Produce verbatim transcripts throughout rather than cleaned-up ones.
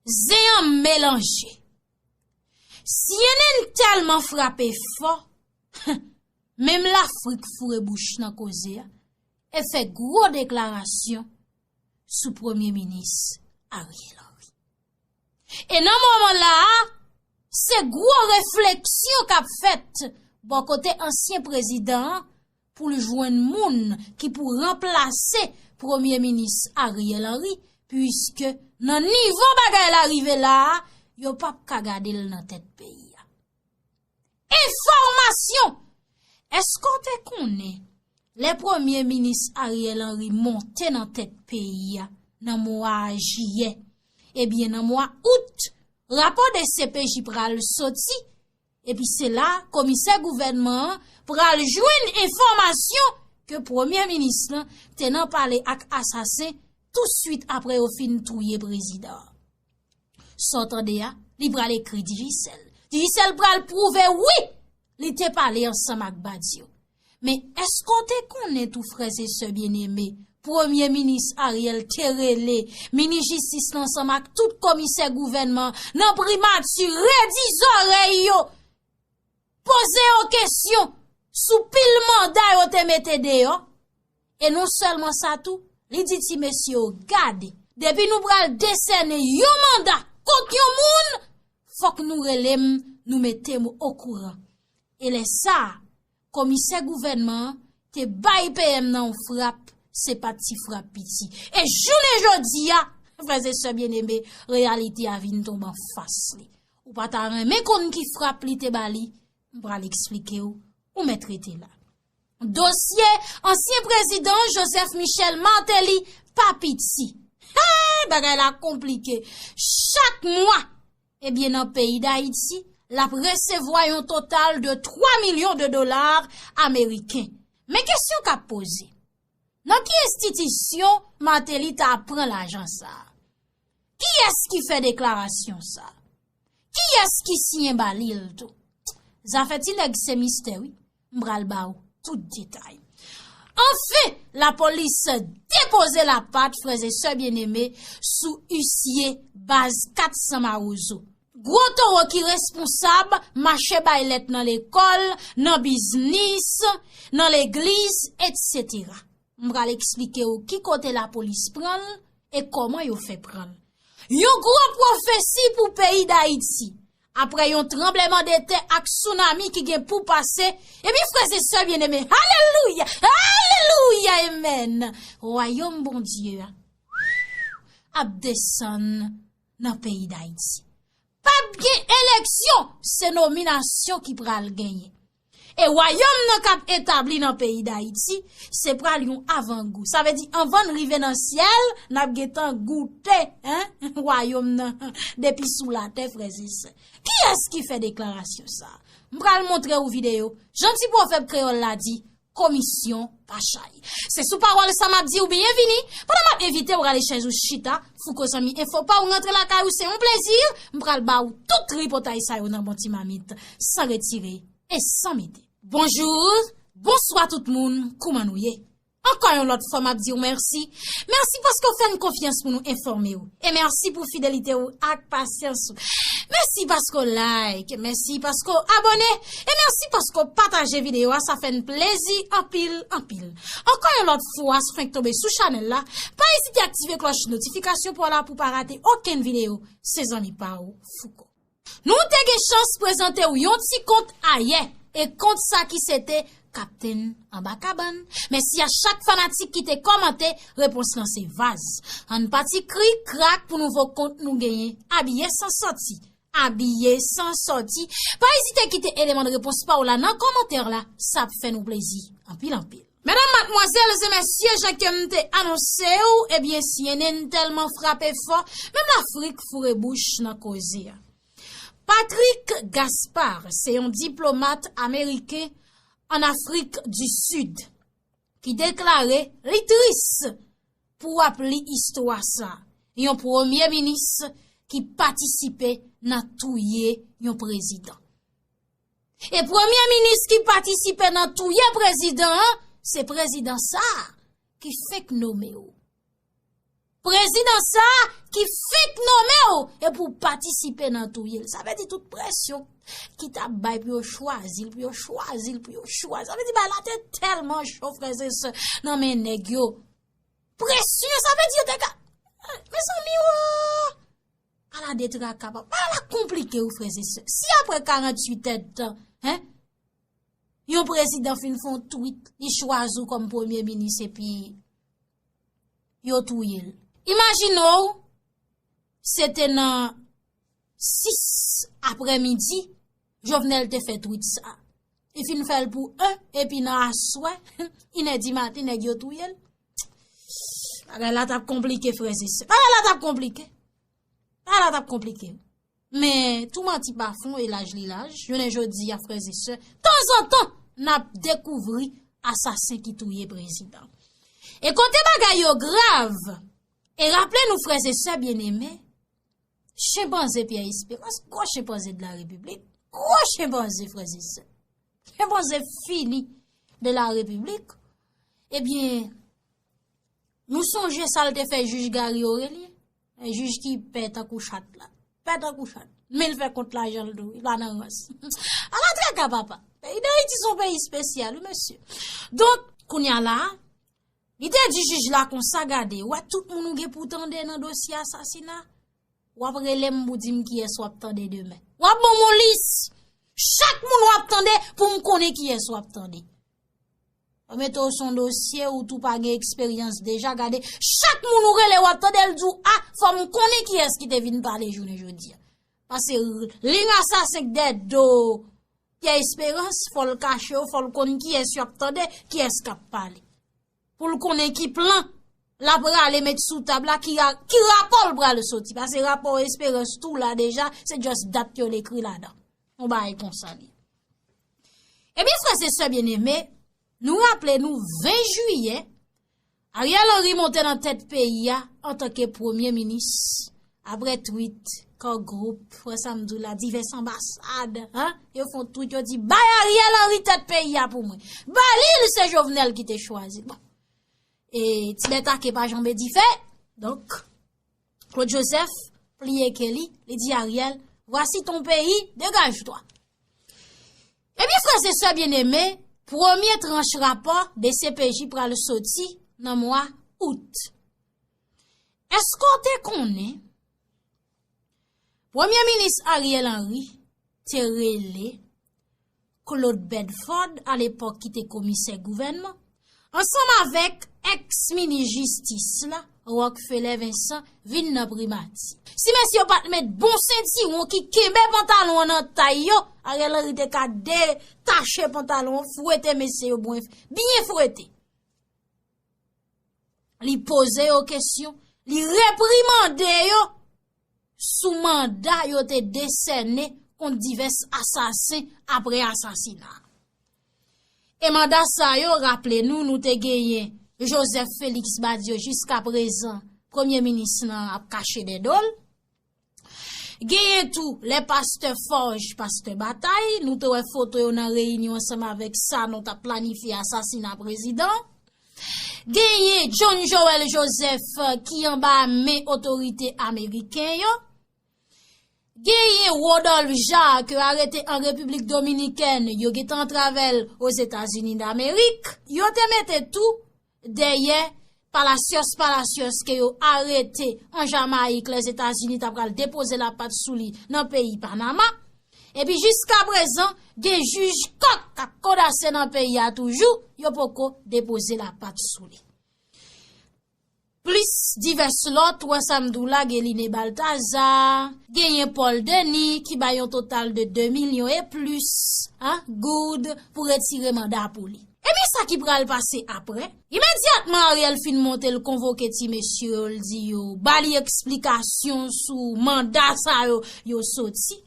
Zen an melanje. Sienen tèlman frape fò, menm Lafrik foure bouch nan koze a e fè gwo deklarasyon sou Premye Minis Ariel Henry. E nan moman la a, se gwo refleksyon k ap fèt bò kote ansyen prezidan an pou l jwenn moun ki pou ranplase Premye Minis Ariel Henry, piske nan nivo bagay la rive la a, yo p ap ka gade l nan tèt peyi a. Enfòmasyon! Èske w te konnen lè Premye Minis Ariel Henry monte nan tèt peyi a nan mwa jiyè, ebyen, nan mwa out, rapò D C P J pral soti, epi se la komisè gouvènman an pral jwenn enfòmasyon ke Premye Minis lan te nan pale ak asasen touswit apre yo fin touye prezidan an. Sa w tande a, li pral ekri Digicel. Digicel pral pwouve wi, li te pale ansanm ak Badio. Men èske w te konnen tou, frè e sè byeneme, Premye Minis Ariel te rele minis jistis lan ansanm ak tout komisè gouvènman nan primati, redi zòrèy yo, poze yo kesyon sou pil manda yo te mete deyò. E non sèlman sa tou, li di ti mesye yo, gade, depi nou pral desène yon manda kont yon moun, fòk nou rele m, nou mete m okouran. E lè sa a, komisè gouvènman an te bay P M nan yon frap, se pa ti frap piti. E jounen jodi a, frè e sè byeneme, reyalite a vin tonbe anfas li. Ou pa ta renmen konn ki frap li te ba li, m pral eksplike w, ou mèt rete la. Dosye ansyen prezidan Joseph Michel Martelly pa piti. Hey, bagay la konplike. Chak mwa, ebyen, nan peyi Dayiti, l ap resevwa yon total de twa milyon de dola ameriken. Men kesyon k ap poze, nan ki enstitisyon Martelly ta pran lajan sa a? Kiyès ki fè deklarasyon sa a? Kiyès ki siyen ba li l tou? Zafè ti nèg se mistè wi. M pral ba w tout detay. Anfen, lapolis depoze lapat, frè e sè byeneme, sou isye baz kat san Mawozo. Gwo towo ki responsab mache bay lèt nan lekòl, nan biznis, nan legliz, etsetera. M pral eksplike w ki kote lapolis pran l e kòman yo fè pran l. Yon gwo pwofesi pou peyi Dayiti. Apre yon tranblemanntè ak tsunami ki gen pou pase, ebyen, frè e sè byeneme, alelouya, alelouya, amen. Wayòm Bondye a ap desann nan peyi Dayiti. P ap gen eleksyon, se nominasyon ki pral genyen. E wayòm nan k ap etabli nan peyi Dayiti, se pral yon avangou. Sa vle di, anvan n rive nan syèl, n ap gentan goute, en, wayòm nan depi sou latè, frè e sè. Kiyès ki fè deklarasyon sa a? M pral montre w videyo. Jan ti pwovèb kreyòl la di, komisyon pa chay. Se sou pawòl sa m ap di w byenvini, pandan m ap envite w rale chèz ou chita, Fouco zanmi enfo pa w rantre lakay ou se yon plezi, m pral ba w tout tripotay sa yo nan bon ti mamit, san retire e san mete. Bonjou, bonswa tout moun, kouman nou ye? Ankò yon lòt fwa m ap di w mèsi. Mèsi paske w fè n konfyans pou nou enfòme w. E mèsi pou fidelite w ak pasyans ou. Mèsi paske w like, mèsi paske w abòne, e mèsi paske w pataje videyo a, sa fè n plezi anpil, anpil. Ankò yon lòt fwa, si w fenk tonbe sou chanèl la, pa ezite aktive klòch notifikasyon pou w la pou w pa rate okenn videyo. Se zanmi pa w, Fouco. Nou te gen chans prezante w yon ti kont ayè, e kont sa ki se te Kaptenn Anba Kabann. Mèsi a chak fanatik ki te kòmante, repons lan se vaz. Ann pati krik krak pou nouvo kont nou genyen, abiye san sòti. Abiye san sòti. Pa ezite kite eleman de repons pa w la nan kòmantè la, sa ap fè nou plezi anpil anpil. Medam, madmwazèl e mesye, jan ke m te anonse w, ebyen, C N N tèlman frape fò, menm Lafrik foure bouch nan koze a. Patrick Gaspard se yon diplomat ameriken an Afrik di Sid ki deklare li tris pou w ap li istwa sa, yon premye minis ki patisipe nan touye yon prezidan. E premye minis ki patisipe nan touye prezidan an, se prezidan sa a ki fenk nome w. Prezidan sa ki fenk nonmen w e pou w patisipe nan touye l. Sa vle di tout presyon ki t ap bay pou yo chwazi l, pou yo chwazi l, pou yo chwazi l. Sa vle di bagay la te tèlman cho, frè e sè, nan men nèg yo. Presyon, sa vle di yo te ka. Mezanmi, o! Ala de traka, papa. Bagay la konplike, wi, frè e sè. Si apre karanntuit èdtan, en, yon prezidan fin fè yon tweet, li chwazi w kòm premye minis epi yo touye l. Imajine w, se te nan sis aprèmidi, Jovenel te fè tweet sa. Li fin fè l pou en, epi nan aswè, inè di maten, nèg yo touye l. Bagay la t ap konplike, frè e sè. Bagay la t ap konplike. Bagay la t ap konplike. Men, tou manti pa fon e laj li laj. Jounen jodi a, frè e sè, tanzantan, n ap dekouvri asasen ki touye prezidan. E kote bagay yo grav, e raple nou, frè e sè byeneme, chenpanze Pierre Espérance, gwo chenpanze de la Repiblik, gwo chenpanze, frè e sè. Chenpanze fini de la Repiblik. Ebyen, nou sonje sa l te fè jij Garry Orélien, en, jij ki pè tankou chat la. Pè tankou chat. Men l fè kont lajan l tou, wi, la nan rans. Ala traka, papa. Peyi Dayiti se yon peyi espesyal, wi, mesye. Donk, kounye a la, li te di jij la konsa, gade, w wè tout moun ou gen pou w tande nan dosye asasina, w ap rele m pou di m kiyès w ap tande demen. W ap ban m yon lis. Chak moun w ap tande pou m konnen kiyès w ap tande. Yo mete w sou yon dosye ou tou pa gen eksperyans deja, gade, chak moun ou rele w ap tande l di w, a, fò m konnen kiyès ki te vin pale jounen jodi a. Paske liy asasen k dèyè do Pierre Espérance, fò l kache yo, fò l konn kiyès y ap tande, kiyès k ap pale. Pou l konnen ki plan l ap rale met sou tab la, ki, ra- ki rapò l pral soti. Paske rapò Espérance tou la deja, se just dat yo l ekri ladan. Yon bagay konsa li. Ebyen, frè e sè byeneme, nou raple nou ven jiyè, Ariel Henry monte nan tèt peyi a antanke premye minis, apre tweet, kò gwoup, frè sa m di w la, divès anbasad, en, yo fè yon tweet, yo di, bay Ariel Henry tèt peyi a pou mwen. Ba li l, se Jovenel ki te chwazi l. Bon. E ti bèt ake pa janbe dife. Donk, Claude Joseph pliye ke li, li di Ariel, voici ton pays, dégage-toi. Ebyen, frè e sè byeneme, premye tranch rapò D C P J pral soti nan mwa out. Èske w te konnen Premye Minis Ariel Henry te rele Claude Bedford, alepòk ki te komisè gouvènman, ansanm avèk èks minis jistis la, Rockfeller Vincent, vin nan primati. Si mesye yo pa t met bon sentiwon ki kenbe pantalon an nan tay yo, Ariel Henry te ka detache pantalon an, fwete mesye yo byen, byen fwete. Li poze yo kesyon, li reprimande yo sou manda yo te desène kont divès asasen apre asasina. E manda sa yo, raple nou, nou te genyen Joseph Félix Badio, jiskaprezan premye minis lan ap kache dèyè do l. Genyen tou lè pastè Forge, pastè Batay, nou te wè foto yo nan reyinyon ansanm avèk Sanon t ap planifye asasina prezidan. Genyen John Joël Joseph, eh, ki anba men otorite ameriken yo. Genyen Rodolphe Jarre ke yo arete an Repiblik Dominikèn, yo gentan an travèl Ozetazini Damerik. Yo te mete tou dèyè Palacios Palacios ke yo arete an Jamayik, Lèzetazini ta pral depoze lapat sou li nan peyi Panama. Epi jiskaprezan, gen jij kòk k ap kondase nan peyi a toujou, yo poko depoze lapat sou li. Plis divès lòt, wè sa m di w la, gen Liné Balthazar, genyen Paul Denis, ki bay yon total de de milyon e plis, en, goud pou retire manda pou li. Ebyen, sa ki pral pase apre? Imedyatman Ariel fin monte, l konvoke ti mesye yo, l di yo, ba li eksplikasyon sou manda sa yo, yo soti.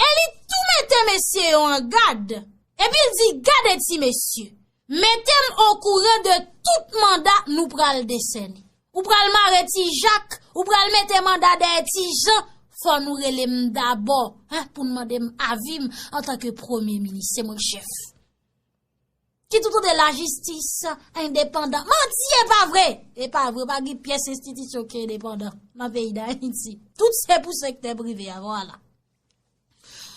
E li tou mete mesye yo an gad. Epi l di, gade ti mesye, mete m okouran de tout manda nou pral desène. Ou pral mare Ti Jak, ou pral mete manda dèyè Ti Jan, fò nou rele m dabò, en, pou n mande m avi m antanke premye minis, se mwen k chèf. Ki tou tande lajistis endepandan. Manti, e pa vre! E pa vre, pa gen pyès enstitisyon ki endepandan nan peyi Dayiti. Tout se pou sektè prive a, vwala.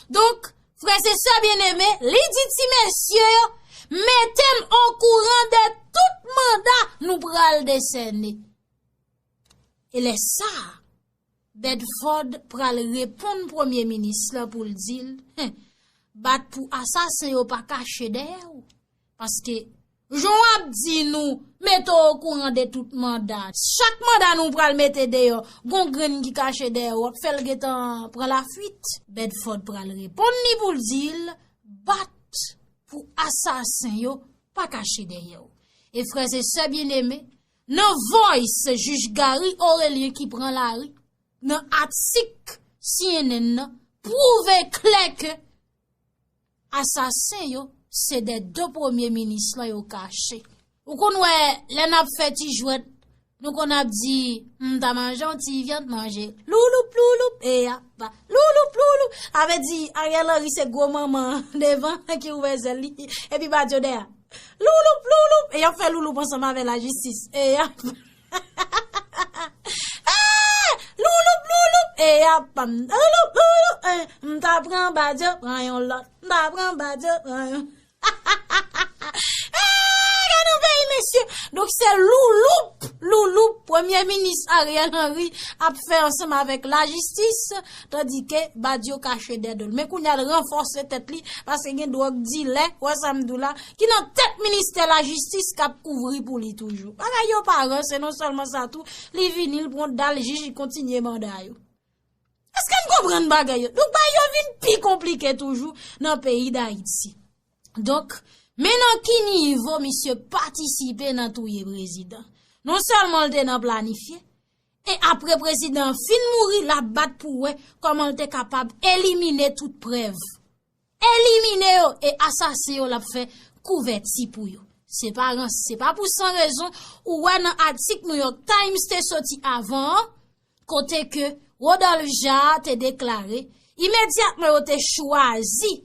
Donk, frè e sè byeneme, li di ti mesye yo, mete m okouran de tout manda nou pral desène. E lè sa a, Bedford pral reponn premye minis la pou l di l, hen, bat pou asasen yo pa kache dèyè w. Paske, jan w ap di nou, mete w okouran de tout manda. Chak manda nou pral mete deyò, gon grenn ki kache dèyè w, w ap fè l gentan pran lafwit. Bedford pral reponn li pou l di l, bat pou asasen yo pa kache dèyè w. E frè e sè byeneme, nan voice jij Gary Orelien ki pran lari, nan atik C N N nan, pwouve klè ke asasen yo se dèyè do premye minis lan yo kache. Ou konn wè, lè n ap fè ti jwèt, nou konn ap di, m ta manje yon ti vyann manje. Louloup, louloup, e apa. Louloup, louloup. Sa vle di, Ariel Henry se gwo manman devan ki ouvè zèl li. Epi Badio dèyè. Louloup, louloup. E y ap fè louloup ansanm avè lajistis. E y ap. Eh, louloup, louloup. E y ap. Louloup, louloup. Eh, m ta pran Badio, pran yon lòt. M ta pran Badio, pran yon. Eh, gade yon peyi, mesye. Donk, se louloup, louloup, premye minis Ariel Henry ap fè ansanm avèk lajistis, tandike Badio kache dèyè do l. Men kounye a l ranfòse tèt li, paske gen dwòg dilè, wè sa m di w la, ki nan tèt ministè lajistis k ap kouvri pou li toujou. Bagay yo pa ranse, non sèlman sa tou, li vini, li pran dal jij, li kontinye manda yo. Èske n konprann bagay yo? Donk, bagay yo vin pi konplike toujou nan peyi Dayiti. Donk, men nan ki nivo misye patisipe nan touye prezidan. Non sèlman l te nan planifye, e apre prezidan an fin mouri, l ap bat pou wè kòman l te kapab elimine tout prèv. Elimine yo e asasen yo l ap fè kouvèti pou yo. Se pa rans, se pa pou san rezon ou wè nan atik New York Times te soti avan an, kote ke Rodolphe Jaar te deklare, imedyatman yo te chwazi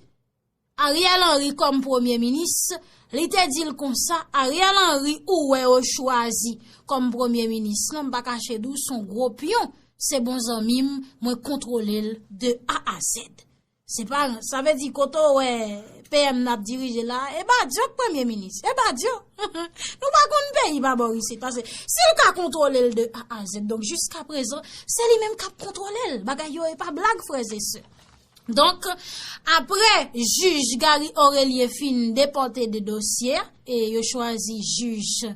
Ariel Henry kòm premye minis, li te di l konsa, Ariel Henry ou wè yo chwazi kòm premye minis lan, m pa kache di w se yon gwo pyon, se bon zanmi m, mwen kontwole l de A a Z. Se pa, sa vle di kote w wè P M nan ap dirije la, e Badio k premye minis, e Badio. Nou pa konn peyi pa bò isit, paske si l ka kontwole l de A a Z, donk jiska prezan, se li menm k ap kontwole l. Bagay yo e pa blag, frè e sè. Donk, apre jij Gary Orelien fin depòte de dosye a, e yo chwazi jij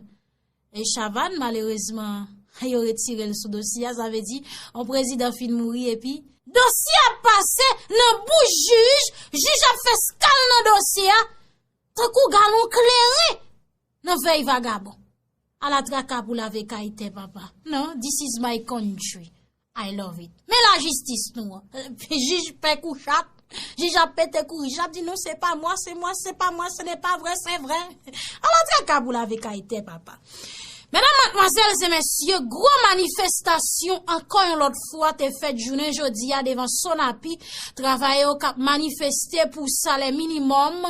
e Chavannes, malerezman, yo retire l sou dosye a, sa vle di, yon prezidan fin mouri epi dosye a pase nan bouch jij, jij ap fè skal nan dosye a, tankou galon kleren nan vèy vagabon. Ala traka pou lave kay tè papa. Non, this is my country. I love it. Men lajistis nou an. Jij pè kou chat. Jij ap pete kouri. Jij ap di non, c'est pas moi, c'est moi, c'est pas moi, ce n'est pas vrai, c'est vrai. Ala traka pou lave kay tè papa. Medam, madmwazèl e mesye, gwo manifestasyon ankò yon lòt fwa te fèt jounen jodi a devan Sonapi. Travayè yo k ap manifeste pou salè minimòm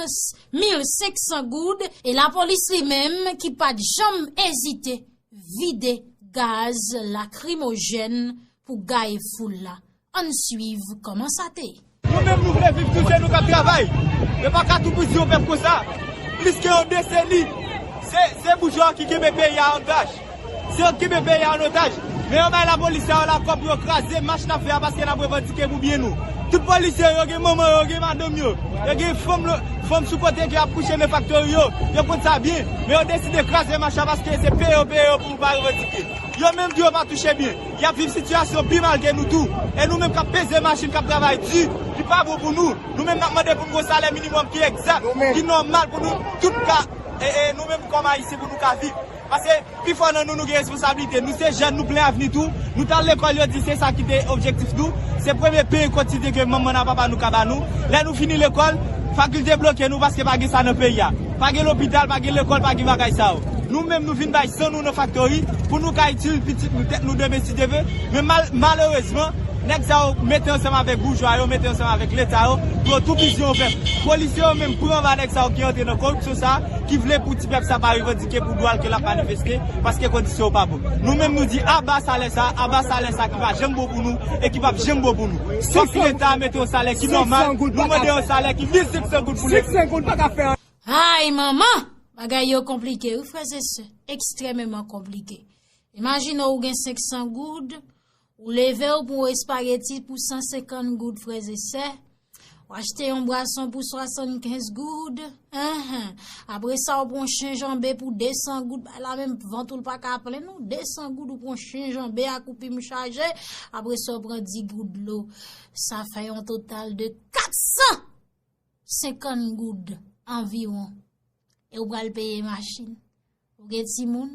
mil senk san goud, e lapolis li menm ki pa t janm ezite vide gaz lakrimojèn pou gaye foul la. Ann swiv kòman sa te ye. Nou menm nou vle viv tou, se nou k ap travay. Yo pa ka tou pou di yon pèp konsa. Plis ke yon deseni, se, se boujwa ki kenbe peyi a an otaj. Se yo ki kenbe peyi a an otaj. Men yo bay lapolis sa yo lakò pou yo kraze mach n ap fè a paske n ap revandike pou byen nou. Tout polisye yo gen manman yo, gen madanm yo, yo gen fanm, fanm sou kote ke y ap kouche nan faktori yo. Yo konn sa byen. Men yo deside kraze mach la paske se peye yo peye yo pou yo pa revandike. Yo menm tou yo pa touche byen. Y ap viv sitiyasyon pi mal ke nou tou. E nou menm k ap peze machin, k ap travay di, li pa bon pou nou. Nou menm n ap mande pou n gon salè minimòm ki egzak, ki nòmal pou nou tout ka, e, e nou menm kòm Ayisyen pou nou ka viv. Paske pifò nan nou, nou gen responsablite. Nou se jèn, nou plen avni tou. Nou t al lekòl, yo di se sa ki te objektif nou. Se premye peyi kotidyen ke manman n ak papa nou ka ba nou. Lè nou fini lekòl, fakilte bloke nou paske pa gen sa nan peyi a. Pa gen lopital, pa gen lekòl, pa gen bagay sa yo. Nou menm, nou vin bay san nou nan faktori pou nou ka itil pitit nou, tèt nou demen si Dye vle. Men mal-, malerezman, Nèg sa yo mete ansanm avèk boujwa yo, mete ansanm avèk leta yo, pou yo toupizi yon pèp. Polisye yo menm pran anba nèg sa yo ki antre nan koripsyon sa, ki vle pou ti pèp sa pa revandike pou dwa l ke l ap manifeste, paske kondisyon yo pa bon. Nou menm nou di aba salè sa, aba salè sa ki pa janm bon pou nou e ki p ap janm bon pou nou. Fòk leta mete yon salè ki nòmal, nou mande yon salè ki mil senk san goud pou leta. Ay manman, bagay yo konplike wi frè e sè, ekstrèmeman konplike. Imajine w gen senk san goud, ou leve w pou yon espageti pou san senkant goud frè e sè, w achte yon bwason pou swasannkenz goud, enhen, apre sa w pran yon chen janbe pou de san goud, bay la menm vant ou l pa ka plen non, de san goud ou pran chen janbe ak ou pim chaje, apre sa w pran dis goud dlo, sa fè yon total de kat san senkant goud anviwon. E ou pral peye machin. Ou gen timoun,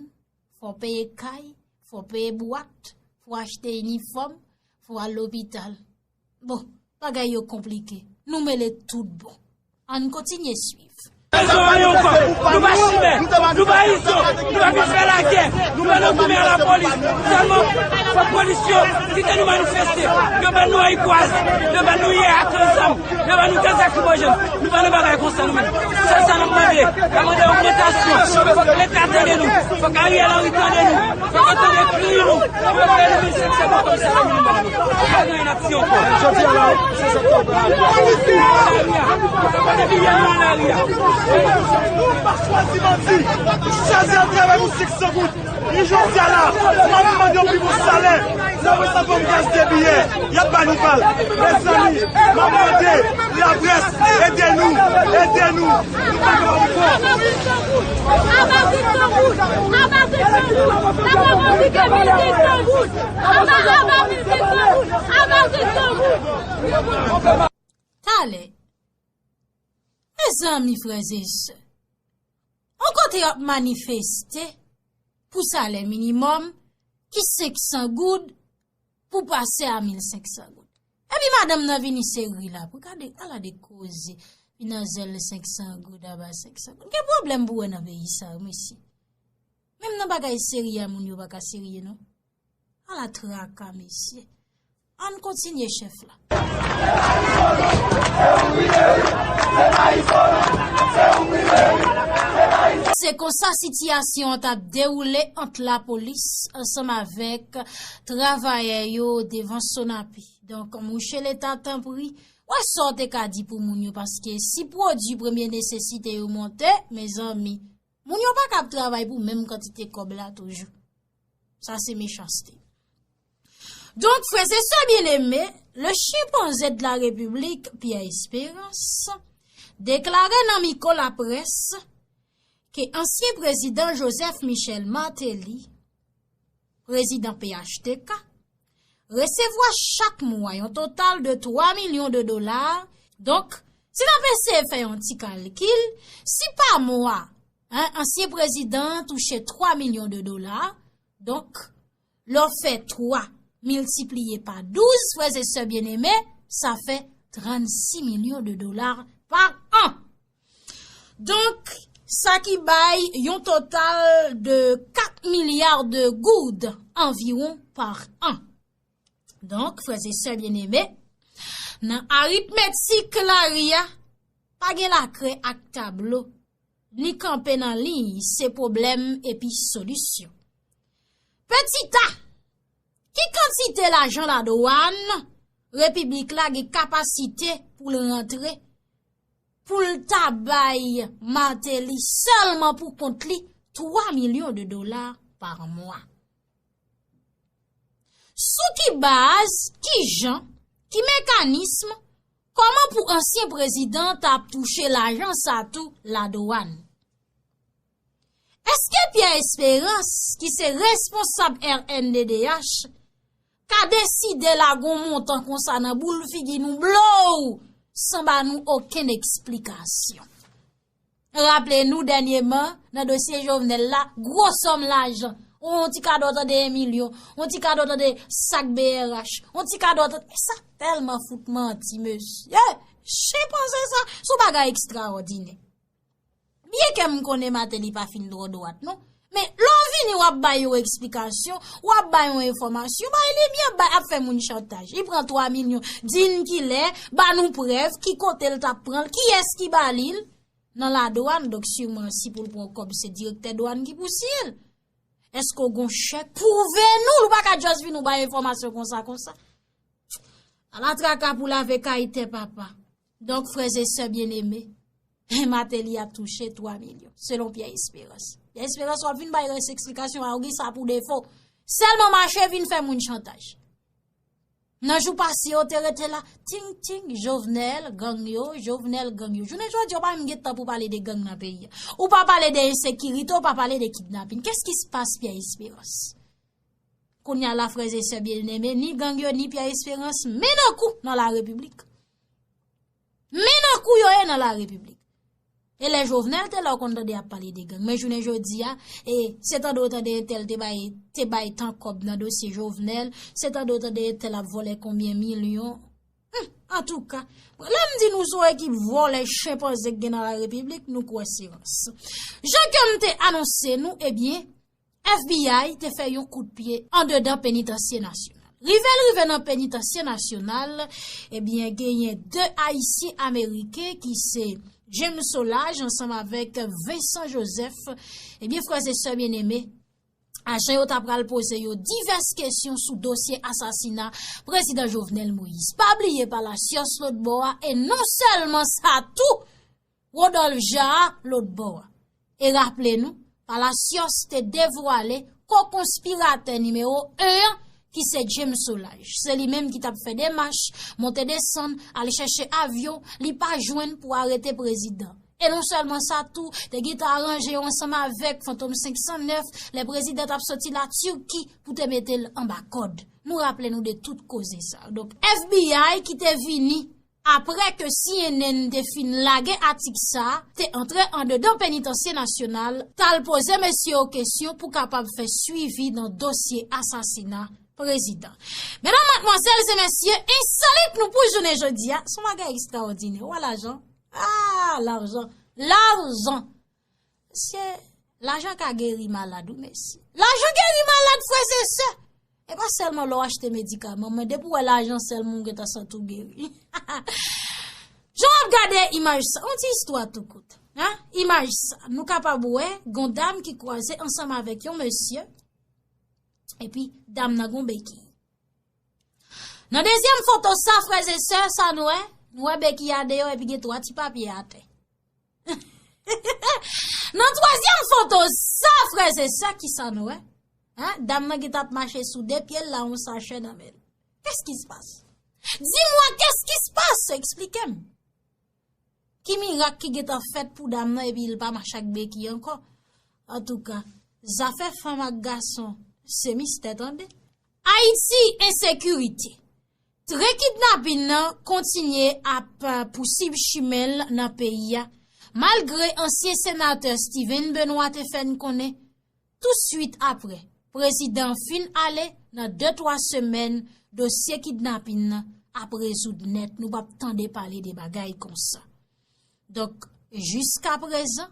fò w peye kay, fò w peye bwat, fò w achte inifòm, fò w al lopital. Bon, bagay yo konplike. Nou mele tout bon. Ann kontinye swiv. Rezon anyen ankò. Nou pa chimè, nou pa izo, nou pa vin fè lagè, nou pa nan goumen a lapolis. Sèlman, fòk polis yo kite nou manifeste. Yo ban nou ayipwaz, yo ban nou yè ak zam, yo ban nou gaz lakrimojèn. Nou pa nan bagay konsa nou menm. Sèl sa n ap mande, n ap mande ogmantasyon. Fòk leta tande nou, fòk Ariel Henry tande nou. Fòk yo tande kri nou. Fòk yo peye nou mil senk san goud kòm salè minimòm nou. Pa gen anyen n ap di ankò. Jodi a la, se sa k ap pase. Depi yè nou nan lari a. Nou pa chwazi manti. Nou chwazi al travay pou senk san goud. Ni jodi a la, m ap mande yon pi bon salè. Nan mwen sa fè m gaz de biyè. Y ap ba nou bal. Mezanmi, m ap mande laprès, ede nou, ede nou. Nou pa kapab ankò. Talè, mezanmi, frè e sè, yon kote y ap manifeste pou salè minimòm ki senk san goud pou pase a mil senk san goud. Epi madanm nan vini seri la pou gade, ala de koze, finanzèl senk san goud, aba senk san goud. Gen pwoblèm pou wè nan peyi sa yo, mesye. Menm nan bagay serye a, moun yo pa ka serye, non. Ala traka, mesye. Ann kontinye, chèf la. Se konsa sitiyasyon an t ap dewoule ant lapolis ansanm avèk travayè yo devan Sonapi. Donk, mouche Leta, tanpri, wè sa w te ka di pou moun yo, paske si pwodui premye nesesite yo monte, mezanmi, moun yo pa ka ap travay pou menm kantite kòb la toujou. Sa se mechanste. Donk, frè e sè byeneme, le chimpanzé de la République, Pierre Espérance, deklare nan mikwo laprès ke ansyen prezidan Joseph Michel Martelly, prezidan P H T K, resevwa chak mwa yon total de twa milyon de dola. Donk, si n ap eseye fè yon ti kalkil, si pa mwa, en, ansyen prezidan an touche twa milyon de dola, donk, lè w fè twa miltipliye pa douz, frè e sè byeneme, sa fè trannsis milyon de dola pa an. Donk, sa ki bay yon total de kat milya de goud anviwon pa an. Donk, frè e sè byeneme, nan aritmetik lari a, pa gen lakrè ak tablo, ni kanpe nan liy, se pwoblèm epi solisyon. Petit a, ki kantite lajan ladwàn repiblik la gen kapasite pou l rantre, pou l ta bay Martelly sèlman pou kont li twa milyon de dola pa mwa? Sou ki baz, ki jan, ki mekanism, kòman pou ansyen prezidan ta ap touche lajan sa tou ladwàn? Èske Pierre Espérance, ki se responsab R N D D H, ka deside lage yon montan konsa nan boul figi nou blow, san ba nou okenn eksplikasyon? Raple nou dènyèman, nan dosye Jovenel la, gwo sòm lajan. On ti kado tande en milyon, on ti kado tande sak B R H, on ti kado tande, sa tèlman fout manti, mesye. Chimpanze sa, se yon bagay ekstraòdinè. Byenke m konnen Martelly pa fin twò dwat, non, Men lè w vini w ap bay yon eksplikasyon, w ap bay yon enfòmasyon, bay limyè, bay, ap fè moun chantaj. Li pran twa milyon, di n kilè, ba nou prèv, ki kote l t ap pran l, kiyès ki ba li l. Nan ladwàn, donk siman si pou l pran kòb se direktè dwàn ki pou siyen l. Èske w gon chèk? Pwouve nou, ou pa ka just vin ou bay enfòmasyon konsa konsa. Ala traka pou lave kay tè papa. Donk, frè e sè byeneme, Martelly ap touche twa milyon, selon Pierre Espérance. Pierre Espérance, w ap vin bay rès eksplikasyon a, ou gen sa pou defo. Sèlman mache vin fè moun chantaj. Nan jou pase yo te rete la, ting, ting, Jovenel, gang yo, Jovenel, gang yo. Jounen jodi, ou pa menm gen tan pou pale de gang nan peyi a. Ou pa pale de ensekirite, ou pa pale de kidnapin. Qu'est-ce qui se passe, Pierre Espérance? Kounye a la, frè e sè byeneme, ni gang yo, ni Pierre Espérance, men nan kou nan la repiblik. Men nan kou yo ye nan la repiblik. E lè Jovenel te la, ou konn tande y ap pale de gang. Men jounen jodi a, e se tande ou tande entèl te bay, te bay tan kòb nan dosye Jovenel, se tande ou tande entèl ap vòlè konbyen milyon. Hmm, antouka, lè m di nou se yon ekip vòlè, chenpanze k gen nan la repiblik, nou kwè se rans. Jan ke m te anonse nou, ebyen, F B I te fè yon kout pye andedan penitansye nasyonal. Rive l rive nan penitansye nasyonal, ebyen, genyen de Ayisyen Ameriken ki se James Solages ansanm avèk Vincent Joseph. Ebyen, frè e sè byeneme, ajan yo ta pral poze yo divès kesyon sou dosye asasina prezidan Jovenel Moïse. Pa bliye Palacios lòtbò a, e non sèlman sa tou, Rodolphe Jaar lòtbò a. E raple nou, Palacios te devwale ko-konspiratè nimewo en an, ki se James Solages. Se li menm ki t ap fè demach, monte desann, al chèche avyon, li pa jwenn pou arete prezidan. E non sèlman sa tou, te gentan aranje yo ansanm avèk Fantom senk san nèf, lè prezidan t ap soti Latiki pou te mete l anba kòd. Nou raple nou de tout koze sa. Donk, F B I ki te vini apre ke C N N te fin lage atik sa a, te antre andedan penitansye nasyonal, t al poze mesye yo kesyon pou kapab fè swivi nan dosye asasina prezidan. Medam, madmwazèl e mesye, ensolit nou pou jounen jodi a, se yon bagay ekstraòdinè. Ou wè lajan? Ah, lajan! Lajan! Mesye, lajan ka geri malad, wi, mesye. Lajan geri malad, frè e sè. E pa sèlman lè w achte medikaman, men depi w wè lajan sèlman, ou gentan santi w geri. Jan w ap gade imaj sa, yon ti istwa tou kout. Hein? Imaj sa, nou kapab wè, gon dam ki kwaze ansanm avèk yon mesye, epi dam nan gon bekiy. Nan dezyèm foto sa, frè e sè, sa nou wè, nou wè bekiy a deyò, epi gen twa ti papye atè. Nan twazyèm foto sa, frè e sè, kisa nou wè? Hein? Dam nan gentan ap mache sou de pye l la, yon sachè nan men l. Qu'est-ce qui se passe? Dis-moi, qu'est-ce qui se passe? Eksplike m. Ki mirak ki gentan fèt pou dam nan epi l pa mache ak bekiy ankò? Antouka, zafè fanm ak gason, se mistè tande. Ayiti, ensekirite. Tren kidnapin nan kontinye ap, eh, pousuiv chimen l nan peyi a, malgre ansyen senatè Steven Benoît te fè n konnen, tou swit apre, prezidan an fin ale, nan de twa semèn, dosye kidnapin nan ap rezoud nèt, nou p ap tande pale de bagay konsa. Donk, jiskaprezan,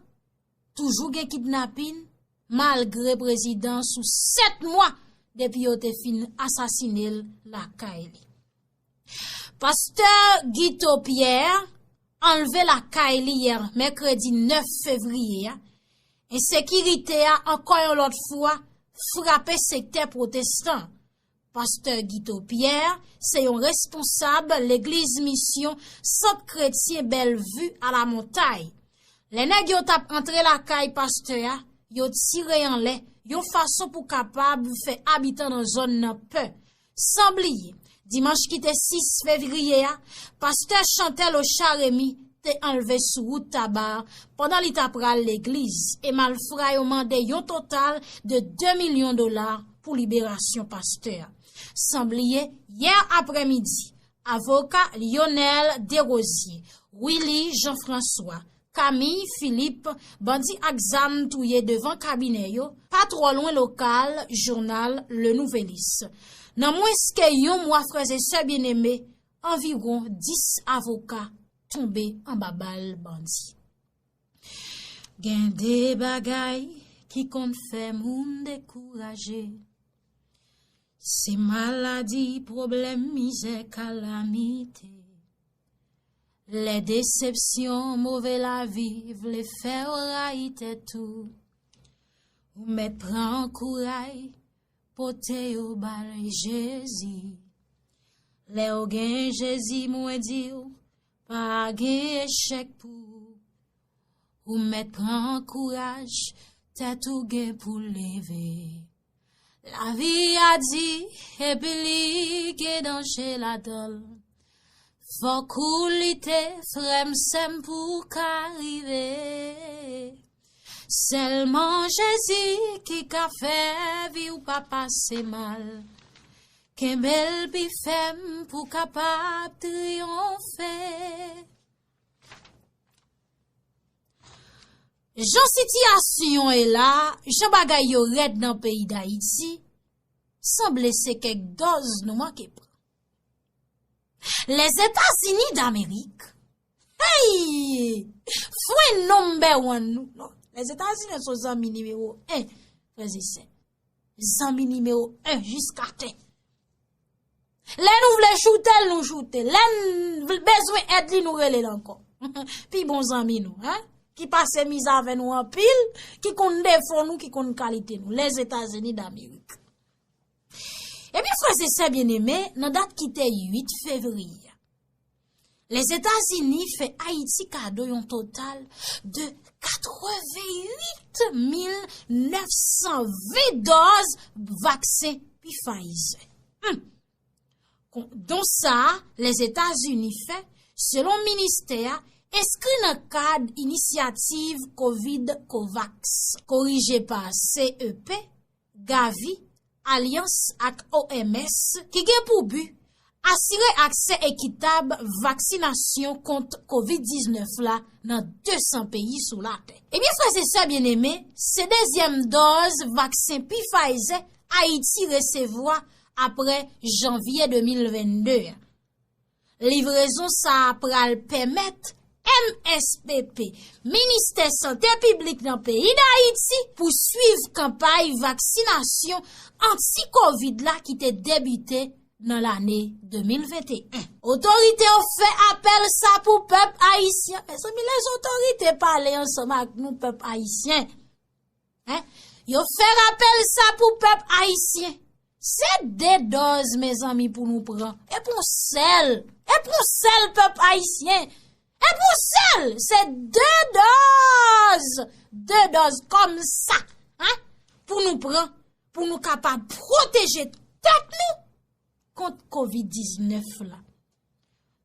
toujou gen kidnapin, malgre prezidan an sou sèt mwa depi yo te fin asasine l lakay li. Pastè Guito Pierre anlve lakay li yè mèkredi nèf fevriye a. Ensekirite a, ankò yon lòt fwa, frape sektè pwotestan. Pastè Guito Pierre se yon responsab legliz misyon Sant Kretyen Bèlvi a Lamontay. Lè nèg yo t ap antre lakay pastè a, yo tire anlè, yon fason pou kapab fè abitan nan zòn nan pè. San bliye, dimanch ki te sis fevriye a, pastè Chantel Ocha Remy te anlve sou wout Taba a pandan li ta pral legliz, e malfra yo mande yon total de de milyon dola pou liberasyon pastè a. San bliye, yè aprèmidi, avoka Lionel Desrosiers, Willy Jean François, Camille Philippe, bandi ak zam touye devan kabinè yo, pa twò lwen lokal jounal Le Nouvelliste. Nan mwens ke yon mwa, frè e sè byeneme, anviwon dis avoka tonbe anba bal bandi. Gen de bagay ki konn fè moun dekouraje. Se maladi, pwoblèm, mizè, kalamite. Lè desepsyon, move lavi vle fè w rayi tèt ou, ou mèt pran kouray, pote yo bay Jezi. Lè w gen Jezi, mwen di w, pa gen echèk pou ou. Ou mèt pran kouraj, tèt ou gen pou leve. Lavi a di, epi li gen danje ladan l. Fòk ou lite, frè m, sè m, pou w ka rive. Sèlman Jezi ki ka fè vi w pa pase mal. Kenbe l pi fèm pou w kapab triyonfe. Jan sitiyasyon ye la, jan bagay yo rèd nan peyi Dayiti, sanble se kèk dòz nou manke pran. Lèzetazini Damerik, hey! Fren number one nou. Non, Lèzetazini se zanmi nimewo en, frè e sè. Zanmi nimewo en jiskaten. Lè nou vle choute l, nou choute l. Lè n vle, bezwen èd li, nou rele l ankò. Pi bon zanmi nou, en? Ki pase mizè avè nou anpil, ki konn defo nou, ki konn kalite nou. Lèzetazini Damerik. Ebyen, frè e sè byeneme, nan dat ki te uit fevriye a, Lèzetazini fè Ayiti kado yon total de katreventuit mil nèf san ven dòz vaksen Pfizer. Hmm. Kon-, don sa a, Lèzetazini fè, selon ministè a, enskri nan kad inisyativ Covid Covax, korije pa C E P, Gavi, Alyans ak O M S, ki gen pou bi asire aksè ekitab vaksinasyon kont Covid diznèf la nan de san peyi sou latè. Ebyen, frè e sè byeneme, se dezyèm dòz vaksen Pfizer Ayiti resevwa apre janvye de mil vennde a. Livrezon sa a pral pèmèt M S P P, Ministè Sante Piblik nan peyi Dayiti, pouswiv kanpay vaksinasyon anti-Covid la ki te debite nan lane de mil venteyen. Otorite yo fè apèl sa pou pèp ayisyen. Mezanmi, lèzotorite pale ansanm ak nou, pèp ayisyen. Hein? Yo fè rapèl sa pou pèp ayisyen. Se de dòz, mezanmi, pou nou pran. E pou sèl. E pou sèl, pèp ayisyen. E pou sèl. Se de dòz. De dòz kòmsa. Hein? Pou nou pran. Pou nou kapab pwoteje tèt nou kont Covid diznèf la.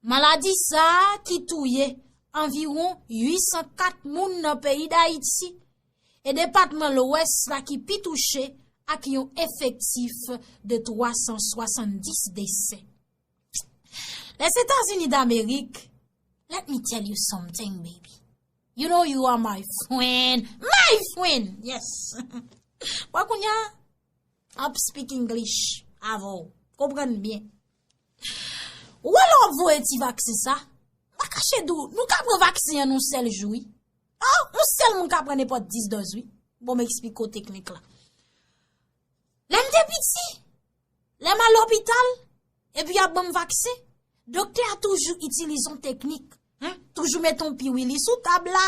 Maladi sa a ki touye anviwon uit san kat moun nan peyi Dayiti, e depatman Lwès la ki pi touche ak yon efektif de twa san swasanndis desè. Lèzetazini Damerik, let me tell you something, baby. You know you are my friend. My friend! Yes! Bon, kounye a, ap speak English avè w. Konprann byen. Ou wè lè w ap voye ti vaksen sa, m pa kache di w, nou ka pran vaksen an yon sèl jou, wi. Oh, yon sèl moun ka pran nenpòt dis dòz, wi. Bon, m eksplike w teknik la. Lè m te piti, lè m al lopital, epi y ap ban m vaksen, doktè a toujou itilize yon teknik, hein, toujou mete yon piwili sou tab la,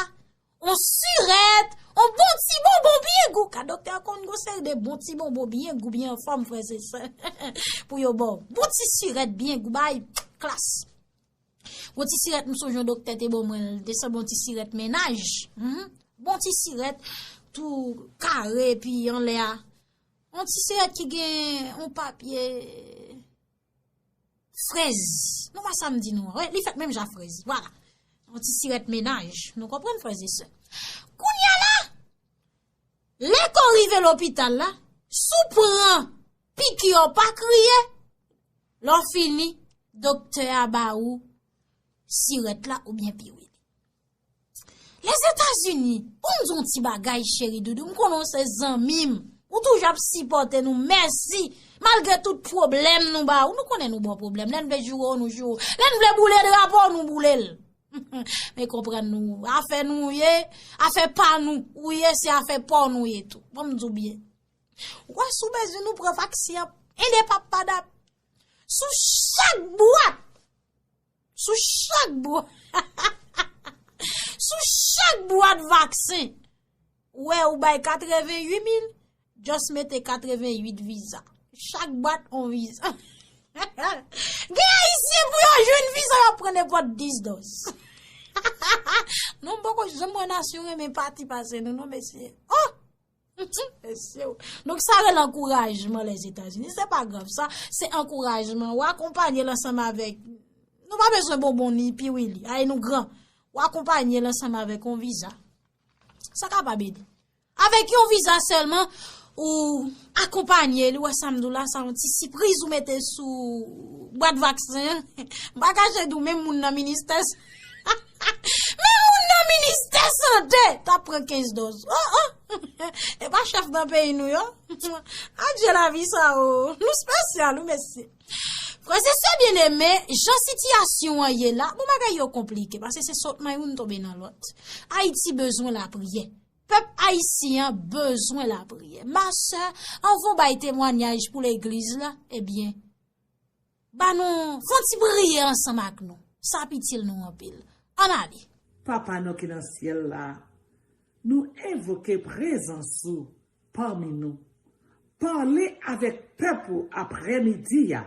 yon sirèt, yon bon ti bonbon byen gou. Ka doktè a konn gon seri de bon ti bonbon byen gou, byen anfòm, frè e sè. Pou yo ba w. Bon ti sirèt byen gou, bay klas. Bon ti sirèt, m sonje yon doktè te ban mwen, l te sanble yon ti sirèt mennaj. Mhm. Bon ti sirèt, tou kare, epi anlè a. Yon ti sirèt ki gen yon papye frèz. Nou wè sa m di nou an, wi, li fèt menm jan frèz. Vwala. Yon ti sirèt mennaj. Nou konprann, frè e sè. Kounye a la, lè ke w rive lopital la, si w pran piki a, w pa kriye, lè w fini, doktè a ba ou sirèt la oubyen piwil. Lèzetazini, pou m di w yon ti bagay, cheri doudou, m konnen w se zanmi m. Ou toujou ap sipòte nou, mèsi. Malgre tout pwoblèm nou ba ou, nou konnen nou ba w pwoblèm. Lè n vle joure w, nou joure w. Lè n vle boule drapo w, nou boule l. Men konprann nou, afè nou ye, afè pa nou, ou ye, se afè pa w nou ye tou. Ban m di w byen. Ou wè sou mezi nou pran vaksen an, ede pap padap. Sou chak bwat, sou chak bwat, sou chak bwat vaksen, ou wè ou bay katrevenn uit mil, just mete katrevenn uit viza. Chak bwat on viza. Gen ayisyen pou yo jwenn viza, y ap pran nenpòt dis dòz. Non, m poko janm wè nasyon renmen pati pase nou, non, mesye. Oh! Mesye, donk, sa rele ankourajman Lèzetazini. Se pa grav, sa, se ankourajman. W akonpanye l ansanm avèk, nou pa bezwen bonbon ni piwili. Ay, nou gran. W akonpanye l ansanm avèk yon viza. Sa kapab ede. Avèk yon viza sèlman, ou akonpanye li, wè sa m di w la, sa yon ti sipriz ou mete sou bwat vaksen an. M pa kache di w, menm moun nan ministè s-, menm moun nan ministè sante t ap pran kenz dòz. Oh, oh! E pa chèf nan peyi nou yo. Adje lavi sa, oh. Nou espesyal, wi, mesye. Frè e sè byeneme, jan sitiyasyon an ye la, bon, bagay yo konplike, paske se sot nan youn tonbe nan lòt. Ayiti bezwen lapriyè. Pèp ayisyen an bezwen lapriyè. Ma sè, anvan w bay temwayaj pou legliz la, ebyen, ba nou, fè yon ti priyè ansanm ak nou. Sa ap itil nou anpil. Ann ale. Papa nou ki nan syèl la, nou envoke prezans ou pami nou. Pale avèk pèp ou aprèmidi a.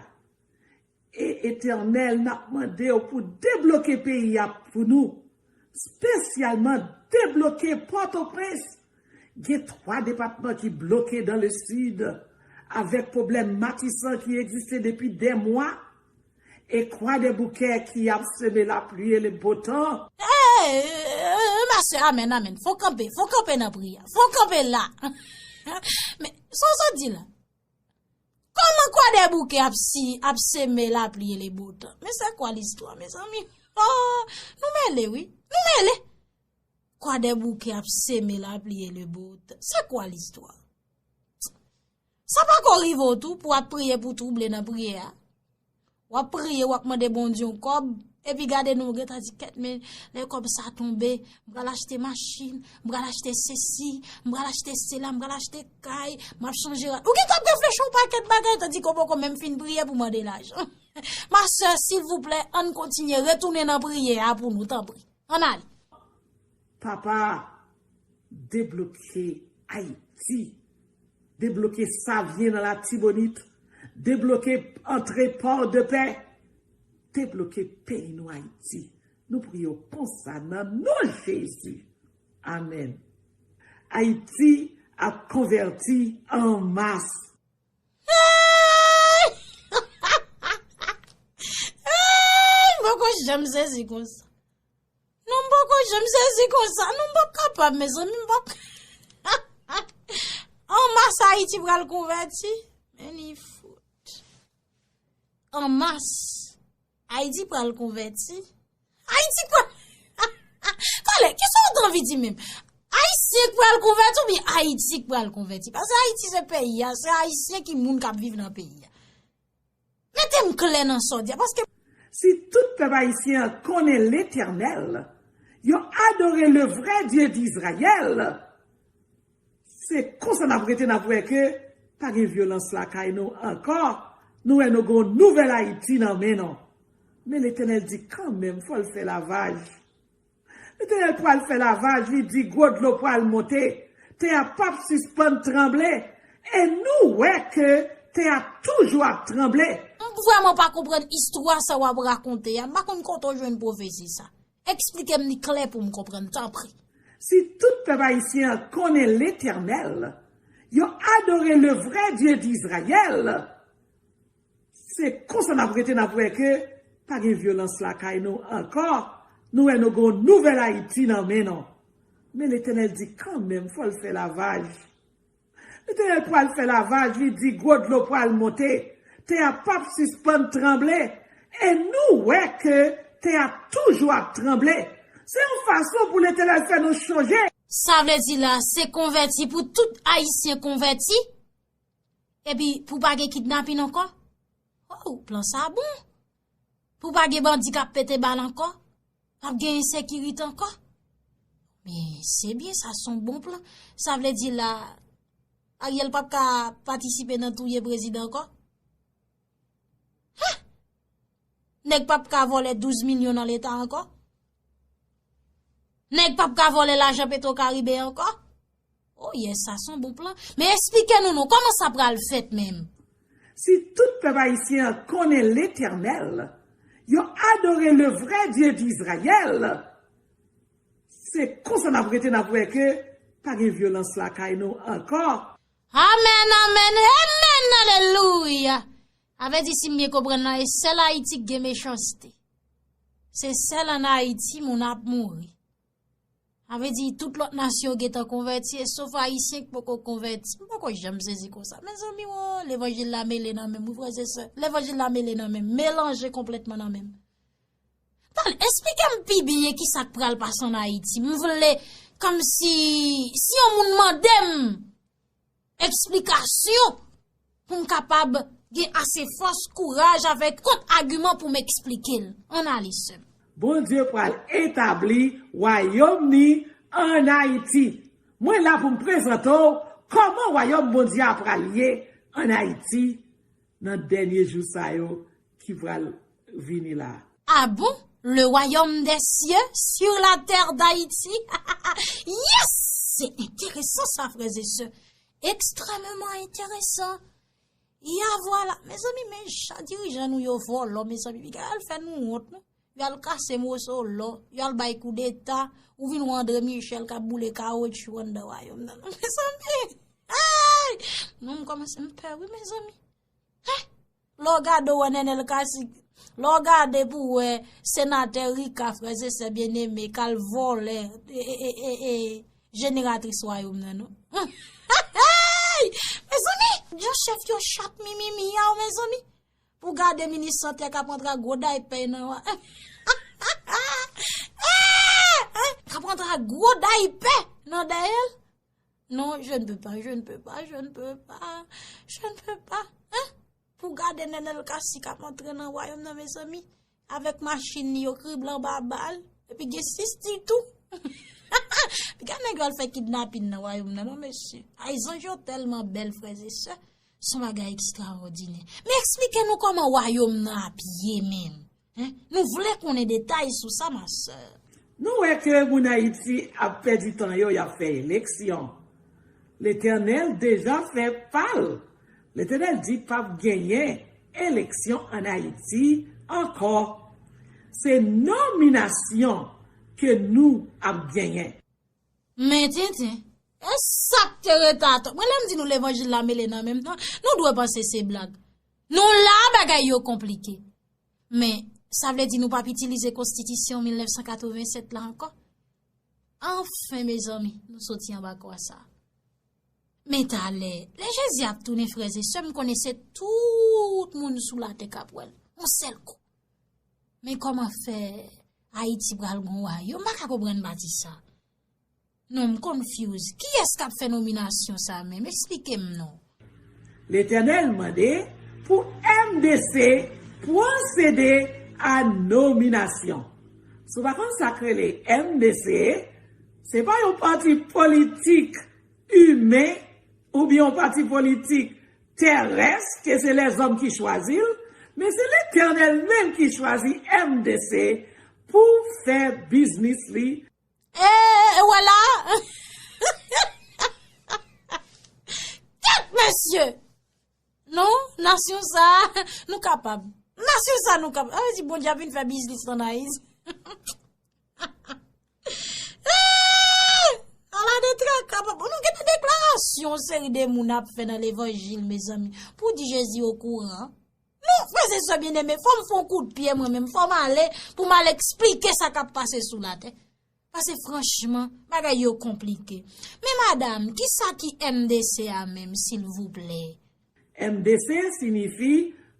E Etènèl, n ap mande w pou debloke peyi a pou nou, espesyalman debloke Pòtoprens. Gen twa depatman ki bloke dans le sud, avèk pwoblèm Matisan ki egziste depi dè mwa, e Kwadèboukè ki ap seme lapli e le botan. Hey, ma sè, amèn, amèn. Fò w kanpe, fò w kanpe nan priyè. Fò w kanpe la. Men, sa w sot di la? Kòman Kwadèboukè ap si, ap seme lapli e le botan? Men se kwa listwa, mezanmi? Oh, nou mele, wi. Nou mele. Kwadèboukè ap seme lapli e le botan. Se kwa listwa? Sa pako rive w tou pou w ap priye pou twouble nan priyè a? W ap priye, w ap mande Bondye yon kòb, epi gade nou, w gentan di, kèt, men lè kòb sa tonbe, m pral achte machin, m pral achte sesi, m pral achte sela, m pral achte kay, m ap chanje rad. Ou gentan ap reflechi yon pakèt bagay, tandike w poko menm fin priye pou mande lajan. Ma sè, silvouplè, ann kontinye retounen nan priyè a pou nou, tanpri. Ann ale. Papa, debloke Ayiti. Debloke Savyen nan Latibonit. Debloke antre Pòdepè. Debloke peyi nou Ayiti. Nou priye w konsa nan non Jezi. Amèn. Ayiti ap konvèti an mas. Hey! Hey! M poko janm sezi konsa. Non, m poko janm sezi konsa. Non, m pap kapab, mezanmi, m pap. An mas Ayiti pral konvèti. Men li fout. An mas Ayiti pral konvèti. Ayiti pral. Talè, kisa w t anvi di menm? Ayisyen k pral konvèti oubyen Ayiti k pral konvèti? Paske Ayiti se peyi a, se Ayisyen ki moun k ap viv nan peyi a. Mete m klè nan sa w di a, paske. Si tout pèp ayisyen an konnen Letènèl, yo adore le vrai Dieu d'Israël, se konsa n ap rete, n ap wè ke pa gen vyolans lakay nou ankò. Nou wè nou gen yon nouvèl Ayiti nan men nou. Men Letènèl di kanmenm, fò l fè lavaj. Letènèl pral fè lavaj, li di gwo dlo pral monte, tè a p ap sispann tranble, e nou wè ke tè a toujou ap tranble. M vrèman pa konprann istwa sa w ap rakonte a, m pa konn kote w jwenn pwofesi sa. Eksplike m li klè pou m konprann, tanpri. Si tout pèp ayisyen an konnen Letènèl, yo adore le vrai Dieu d'Israël, se konsa n ap rete, n ap wè ke pa gen vyolans lakay nou ankò. Nou wè nou gen yon nouvèl Ayiti nan men nou. Men Letènèl di kanmenm, fò l fè lavaj. Letènèl pral fè lavaj, li di gwo dlo pral monte, tè a p ap sispann tranble, e nou wè ke tè a toujou ap tranble. Se yon fason pou Letènèl fè nou chonje. Sa vle di la, se konvèti pou tout Ayisyen konvèti? Epi pou pa gen kidnapin ankò? Oh, plan sa bon. Pou pa gen bandi k ap pete bal ankò? N ap gen ensekirite ankò. Men se byen, sa se yon bon plan. Sa vle di la, Ariel p ap ka patisipe nan touye prezidan ankò? Huh! Nèg p ap ka vòlè douz milyon nan leta ankò? Nèg p ap ka vòlè lajan Petro Caribe ankò? Oh yes, sa se yon bon plan. Men eksplike nou non, kòman sa pral fèt menm? Si tout pèp ayisyen an konnen Letènèl, yo adore le vrai Dieu d'Israël, se konsa n ap rete, n ap wè ke pa gen vyolans lakay nou ankò. Amèn, amèn, amèn, alelouya. Sa vle di si m byen konprann la, e sèl Ayiti k gen mechanste. Se sèl ann Ayiti moun ap mouri. Sa vle di tout lòt nasyon gentan konvèti, e sof Ayisyen k poko konvèti. M poko janm sezi konsa. Mezanmi, wo, levanjil la mele nan men m, wi, frè e sè. Levanjil la mele nan men m, melanje konplètman nan men m. Pale, eksplike m pi byen ki sa k pral pase ann Ayiti. M vle, kòmsi, si yon moun mande m, eksplikasyon pou m kapab gen ase fòs, kouraj avèk kont agiman pou m eksplike l. Ann ale, sè m. Bondye pral etabli wayòm ni ann Ayiti. Mwen la pou m prezante w kòman wayòm Bondye a pral ye ann Ayiti nan dènye jou sa yo ki pral vini la. Ah bon? Le royaume des cieux sur la terre d'Haïti? Yes! Se enteresan sa, frè e sè. Ekstrèmeman enteresan. Ya vwala. Mezanmi, men jan dirijan nou yo vòlò, mezanmi, piga y al fè nou wont, non. Y al kase moso lò, y al bay koudeta, ou vin wè André Michel k ap boule kawotchou anndan wayòm nan, non, mezanmi. Hey! Non, m kòmanse m pè, wi, mezanmi. Hey! Lè w gade, w wè Nenel Cassy. Lè w gade pou w wè senatè Rika, frè e sè byeneme, k al vòlè, e, e, e, e, e, jeneratris wayòm nan, non. Hey! Mezanmi, jan chèf yo chat mimimi a, mezanmi. Pou gade minis sante a k ap rantre ak gwo daypè nan wa. K ap rantre ak gwo daypè nan dèyè l. Non, je ne peux pas, je ne peux pas, je ne peux pas, je ne peux pas. Hein? Pou gade Nenel Cassy k ap antre nan wayòm nan, mezanmi. Avèk machin li yo, krib lan ba bal. Epi gen sis ti tou. Piga nèg yo al fè kidnapin nan wayòm nan, non, mesye. Ay, zanj yo tèlman bèl, frè e sè. Se yon bagay ekstraòdinè. Men eksplike nou kòman wayòm nan ap ye menm. Hein? Nou vle konnen detay sou sa, ma sè. Nou wè ke moun Ayiti ap pèdi tan yo, y ap fè eleksyon. Letènèl deja fè pa l. Letènèl di p ap genyen eleksyon ann Ayiti ankò. Se nominasyon ke nou ap genyen. Men tenten, e sa k te rete atò. Mwen, lè m di nou levanjil la mele nan men m, non, nou dwe panse se blag. Nou la, bagay yo konplike. Men, sa vle di nou p ap itilize konstitisyon mil nèf san katreven sèt la ankò? Anfen, mezanmi, nou soti anba kwa sa. Men talè, lè Jezi ap tounen, frè e sè, m konnen se tout moun sou latè k ap wè l, yon sèl kou. Men kòman fè Ayiti pral gon wayòm? M pa ka konprann pati sa. Non, m confuse. Kiyès k ap fè nominasyon sa menm? Eksplike m non. Letènèl mande pou M D C pwosede a nominasyon. Si w pa konn sa k rele M D C, se pa yon pati politik imen oubyen yon pati politik terès ke se lèzòm ki chwazi l, men se Letènèl menm ki chwazi M D C pou fè biznis li. E, e, wè la. Kèt, mesye! Non, nasyon sa, nou kapab. Nasyon sa, nou kapab. Sa vle di Bondye ap vin fè biznis nan Ayiti. Ala de traka, papa. Nou gen de deklarasyon yon seri de moun ap fè nan levanjil, mezanmi, pou di Jezi okouran. Non, frè e sè byeneme, fò m fè yon kout pye mwen menm, fò m ale pou m al eksplike sa k ap pase sou latè. Paske franchman, bagay yo konplike. Men madam, kisa ki M D C a menm, silvouplè? M D C siyifi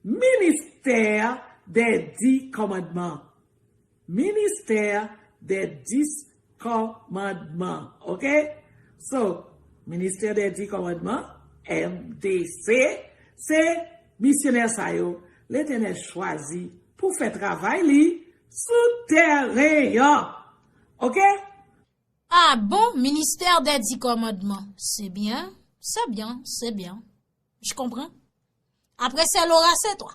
Ministère des Dix Commandements. Ministère des Dix Commandements, ok? So, Ministère des Dix Commandements, M D C, se misyonè sa yo Letènèl chwazi pou fè travay li sou tèren an. Oke? Ah bon, ministère des dix commandements. C'est bien, c'est bien, c'est bien. Je comprends. Après, c'est Laura, c'est toi.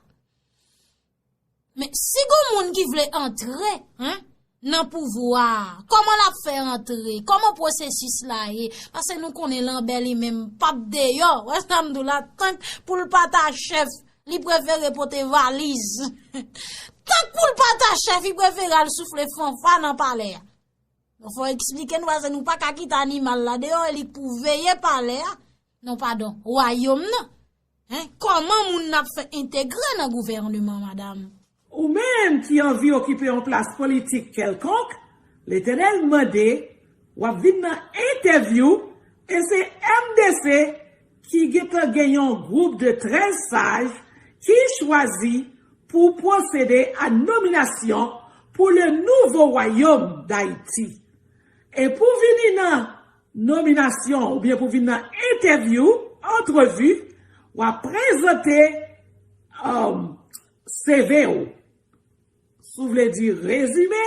Men si gon moun ki vle antre, hein, nan pouvwa a, kòman l ap fè antre? Kòman pwosesis la ye? Paske nou konnen Lanbè li menm p ap deyò. Wè sa m di w la, tank pou l pa ta chèf, li prefere pote valiz. Tank pou l pa ta chèf, li prefere al soufle fanfa nan palè a. Donk, fò eksplike nou, paske nou pa ka kite animal la deyò, e li k pou veye palè a. Non, padon, wayòm nan. Hein? Kòman moun nan ap fè entegre nan gouvènman, madanm? Ou menm ki anvi okipe yon plas politik kèlkonk, Letènèl mande w ap vin nan entèvyou, e se M D C ki gentan gen yon gwoup de trèz saj ki chwazi pou pwosede a nominasyon pou le nouveau royaume d'Haïti. E pou vini nan nominasyon oubyen pou vin nan entèvyou, antrevi, w ap prezante um, C V w. Si w vle di rezime,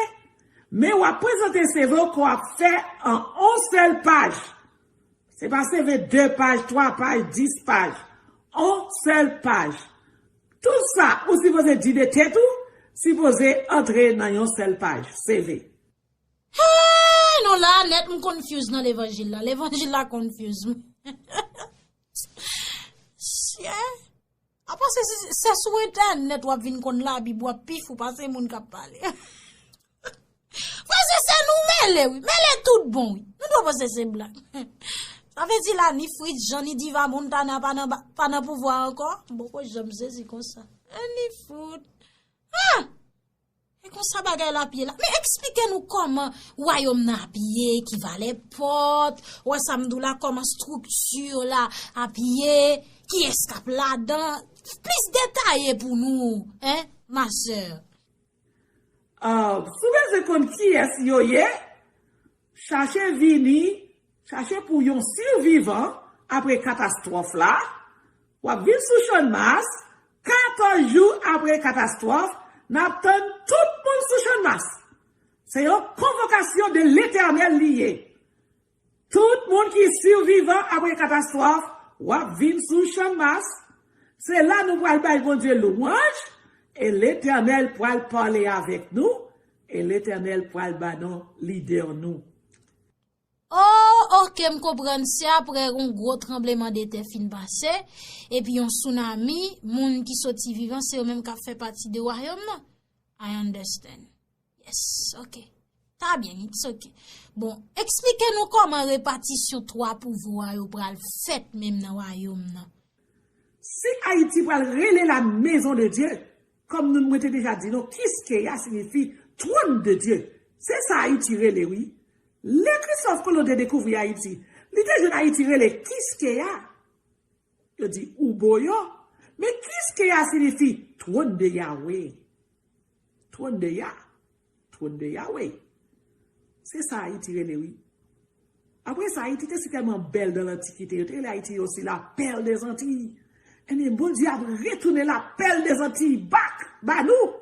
men w ap prezante C V w ke w ap fè an on sèl paj. Se pa C V de paj, twa paj, dis paj. On sèl paj. Tout sa ou sipoze di de tèt ou, sipoze antre nan yon sèl paj, C V. Hey, non la nèt m confuse nan levanjil la. Levanjil la confuse m. Sye. Apa se, se, se sou entènèt w ap vin konn Labib, w ap pi fou pase moun k ap pale. Frè e sè, nou mele wi, mele tout bon wi. Nou dwe panse se blag. Sa vle di la ni Fritz Jean ni Diva Montana pa nan, pa nan pouvwa ankò? M poko janm sezi konsa. Ni fout. Ah! E konsa bagay la ap ye la. Men eksplike nou kòman wayòm nan ap ye, ki valè pòt, wè sa m di w la, kòman estrikti la ap ye, kiyès k ap ladan. Plis detaye pou nou, hein, ma sè. Ah, si w bezwen konn kiyès yo ye, chache vini, chache pou yon sivivan apre katastwòf la. W ap vin sou Channmas, katòz jou apre katastwòf, n ap tann tout moun sou Channmas. Se yon konvokasyon de Letènèl li ye. Tout moun ki sivivan apre katastwòf, w ap vin sou Channmas. Se la nou pral bay Bondye lwanj, e Letènèl pral pale avèk nou, e Letènèl pral ba nou lidè nou. Oh, ok, m konprann. Se apre yon gwo tranblemanntè fin pase, epi yon sounami, moun ki soti vivan, se yo menm k ap fè pati de wayòm nan. I understand. Yes, ok. Ta byen, it's ok. Bon, eksplike nou kòman repatisyon twa pouvwa yo pral fèt menm nan wayòm nan. Si Ayiti pral rele la maison de Dieu, kòm nou mwen te deja di nou, Kiskeya siyifi trône de Dieu. Se sa Ayiti rele wi. Lè Christophe Colomb te dekouvri Ayiti, li te jwenn Ayiti rele Kiskeya. Yo di Uboyo. Men Kiskeya siyifi twòn de Yawe. Twòn de Ya. Twòn de Yawe. Se sa Ayiti rele wi. Apre sa, Ayiti te si tèlman bèl dan lantikite, yo te rele Ayiti osi la perle des Antilles. Ebyen, Bondye ap retounen la perle des Antilles back ba nou.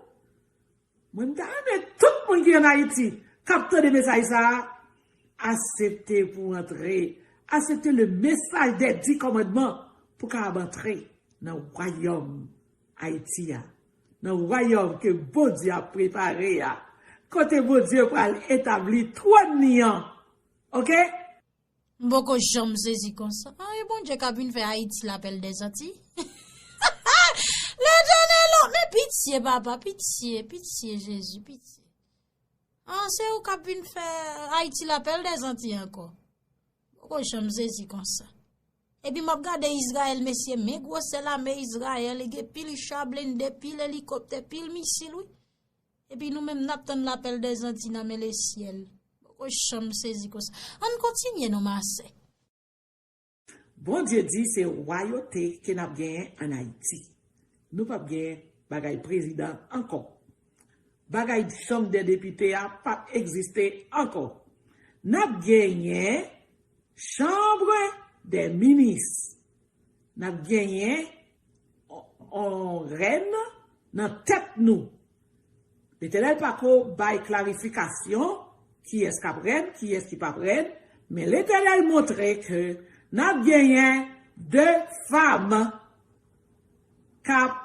Mwen, m ta renmen tout moun ki ann Ayiti k ap tande mesaj sa a, aksepte pou antre, aksepte le message des dix commandements pou kapab antre nan wayòm Ayiti a, nan wayòm ke Bondye ap prepare a, kote Bondye pral etabli twòn li an. Oke? M poko janm sezi konsa. Ah, e Bondye k ap vin fè Ayiti la perle des Antilles. Letènèl, men pitye, papa, pitye, pitye, Jezi, pitye. Ah, se ou k ap vin fè Ayiti la perle des Antilles ankò. M poko janm sezi konsa. Epi m ap gade Izrayèl, mesye, men gwosè lame Izrayèl, li gen pil cha blende, pil elikoptè, pil misil, wi. Epi nou menm n ap tann la perle des Antilles nan men lesyèl. M poko janm sezi konsa. Ann kontinye non, ma sè. Bondye di se wayote ke n ap genyen ann Ayiti. Nou p ap genyen bagay prezidan ankò. Bagay chanm dè depite a p ap egziste ankò. N ap genyen chanm dè minis. N ap genyen on, on rèn nan tèt nou. Letènèl pako bay klarifikasyon kiyès k ap rèn, kiyès ki p ap rèn, men Letènèl montre ke n ap genyen de fanm k ap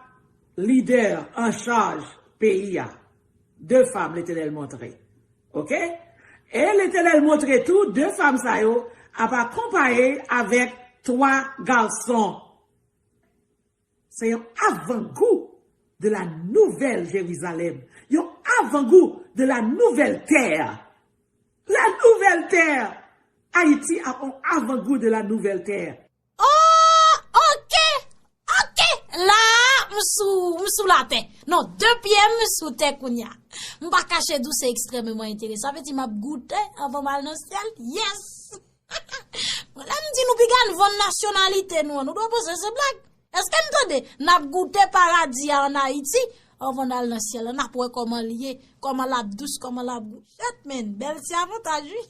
lidè an chaj peyi a. De fanm Letènèl montre. Oke? E Letènèl montre tou de fanm sa yo ap akonpaye avèk twa gason. Se yon avangou de la nouvèl Jerizalèm, yon avangou de la nouvèl tè. La nouvèl tè! Ayiti ap yon avangou de la nouvèl tè. Oh, oke, oke. La, m sou, m sou latè. Non, de pye m sou tè kounya. M pa kache di w se ekstrèmeman enteresan. Sa vle di m ap goute anvan m al nan syèl. Yes! Lè m di nou piga n vann nasyonalite nou an, nou dwe panse se blag. Èske n tande n ap goute paradi a ann Ayiti anvan n al nan syèl la? N ap wè kòman l ye, kòman l ap dous, kòman l ap gou. Shit, man, bèl ti avantaj, wi.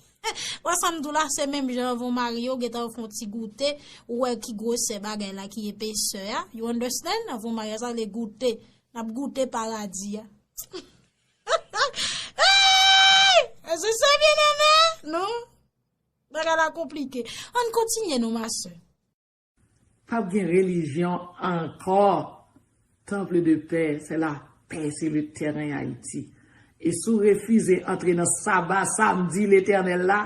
Wè sa m di w la, se menm jan anvan w marye, w gentan fè yon ti goute, ou wè ki gwosè bagay la, ki epesè a. You understand? Anvan w marye, sa vle goute. N ap goute paradi a. Hey! Èske se byen eme? Non? Bagay la konplike. Ann kontinye non, ma sè. P ap gen relijyon ankò. Temple de paix, c'est la paix sur le terrain Ayiti. E si w refize antre nan saba samdi Letènèl la,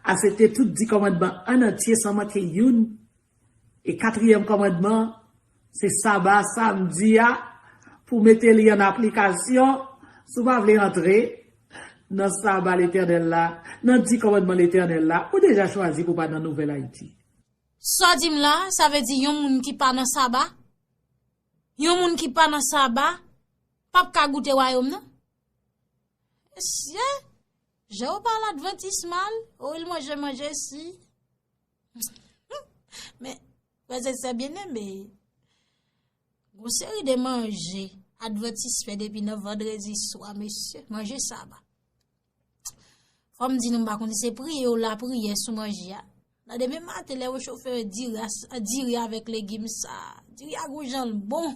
aksepte tout di kòmandman an antye san manke youn, e katriyèm kòmandman, se saba samdi a, pou mete li an aplikasyon, si w pa vle antre nan saba Letènèl la, nan di kòmandman Letènèl la, ou deja chwazi pou w pa nan nouvèl Ayiti. Sa w di m la, sa vle di yon moun ki pa nan saba? Yon moun ki pa nan saba p ap ka goute wayòm nan? Mesye, jan w pale advantis mal, o, il manje manje si. Men, frè e sè byeneme, gon seri de manje advantis fè depi nan vandredi swa, mesye, manje saba. Fò m di nou, m pa konn si se priye yo lapriyè sou manje a. Nan demen maten, lè yo chofe diri a, diri avèk legim sa. Diri a gon jan l bon.